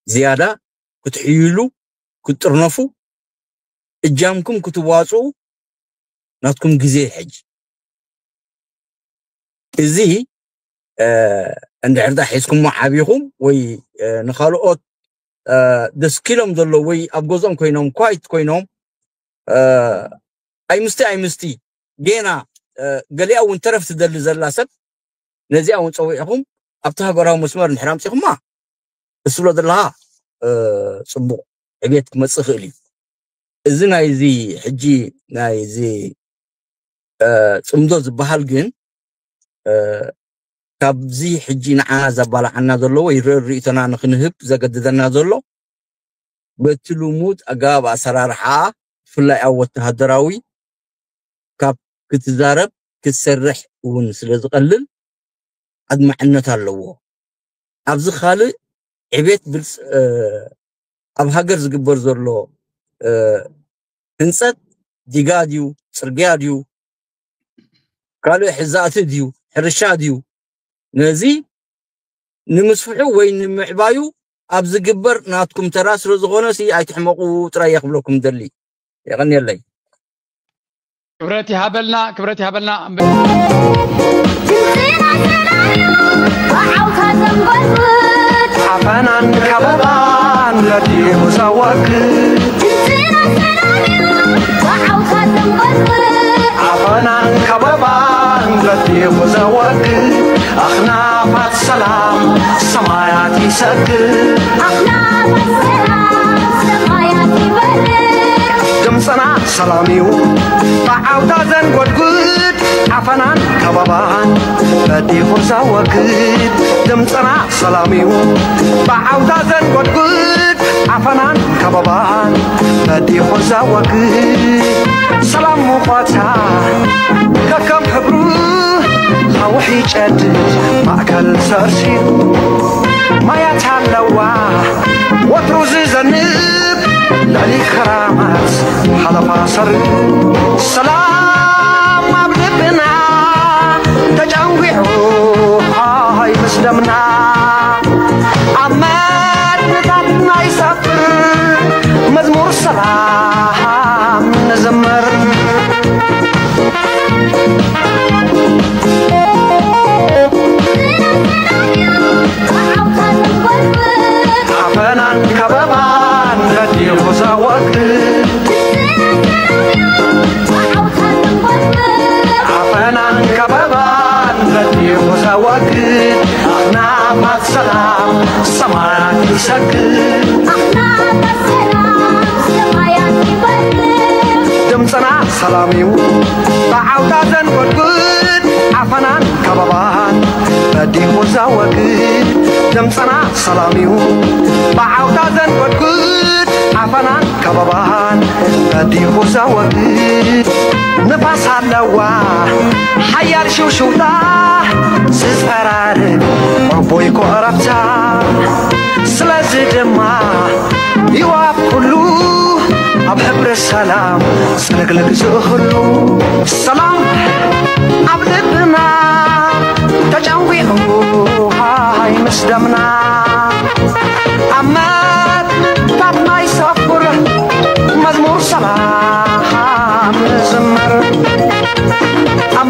ዝያዳ ክትሕይሉ ክትጥርነፉ እጃምኩም ክትዋፅኡ ናትኩም ግዜ ሕጂ። እዚ እንድሕር ዳ ሒዝኩሞ ዓቢኹም ወይ ንካልኦት ደስኪሎም ዘለዉ ወይ ኣብ ገዝኦም ኮይኖም ኳይት ኮይኖም ኣይምስቲ ኣይምስቲ ጌና ገሊኣ እውን ተረፍ ትደሊ ዘላ ሰብ ነዚኣ እውን ፀዊዕኹም ኣብቲ ሃገራዊ መስመር እንድሕር ኣምፂኹማ እትብሎ ዘለኻ ጽቡቕ ዕቤት ክመጽእ ይኽእል እዩ። እዚ ናይዚ ሕጂ ናይዚ ጽምዶ ዝበሃል ግን ካብዚ ሕጂ ንዓና ዘባላዓና ዘሎ ወይ ርእይቶና ንክንህብ ዘገድደና ዘሎ በቲ ልሙድ ኣገባብ ኣሰራርሓ፣ ብፍላይ ኣብ ወተሃደራዊ፣ ካብ ክትዛረብ ክትሰርሕ እውን ስለ ዝቐልል ኣድማዕነት ኣለዎ። ኣብዚ ካልእ ዕቤት ኣብ ሃገር ዝግበር ዘሎ ህንፀት ዲጋ ድዩ፣ ፅርግያ ድዩ፣ ካልእ ሕዛእቲ ድዩ፣ ሕርሻ ድዩ፣ ነዚ ንምስፍሑ ወይ ንምዕባዩ ኣብ ዝግበር ናትኩም ተራ ስለ ዝኾነ ሲ ኣይትሕመቑ ጥራይ እየ ክብለኩም ደሊ። የቐንየለይ። ክብረት ይሃበልና፣ ክብረት ይሃበልና። ዓፈናን ከበባን በዲኹ ዘወግድ ዓፈናን ከበባን በዲኹ ዘወግድ ኣኽናፋት ሰላም ሰማያት ይሰግድ ድምፅና ሰላም እዩ ብዓውታ ዘንጎድጉድ ዓፈናን ከበባን በዲኹ ዘወግድ ድምፅና ሰላም እዩ ብዓውታ ዘንጎድጉድ ዓፈናን ከበባን በዲኹ ዘወግድ ሰላም ሙቐታ ከከም ሕብሩ ኣውሒ ጨድድ ማእከል ሰርሲኑ ማያት ኣለዋ ወትሩ ዝዘንብ ልዕሊ ክራማት ሓለፋ ሰርብ ሰላም ኣብ ልብና ተጨንጒዑ ሃይ ምስ ደምና ኣብ መድንታትና ይሰፍር መዝሙር ሰላም ንዘምር ዓፈናን ከበባን በዲኹ ዘወግድ ዓፈናን ከበባን በዲኹ ዘወግድ ኣኽናፋት ሰላም ሰማያት ይሰግድ ድምፅና ሰላም እዩ ብዓውታ ዘንጎድጉድ ዓፈናን ከበባን በዲኹ ዘወግድ ድምፅና ሰላም እዩ ብዓውታ ዘንጎድጉድ ዓፈናን ከበባን በዲኹ ዘወግድ ንፋስ ኣለዋ ሓያል ሽውሽውታ ዝፀራርግ ዕቡይ ኮረብታ ስለዚ ድማ ይዋብ ኩሉ ኣብ ሕብሪ ሰላም ዝልግልግ ዝእኽሉ ሰላም ኣብ ልብና ተጨንጒዑ ሃይ ምስ ደምና ኣብ መትንታትና ይሰፍር መዝሙር ሰላም ንዝምር ኣብ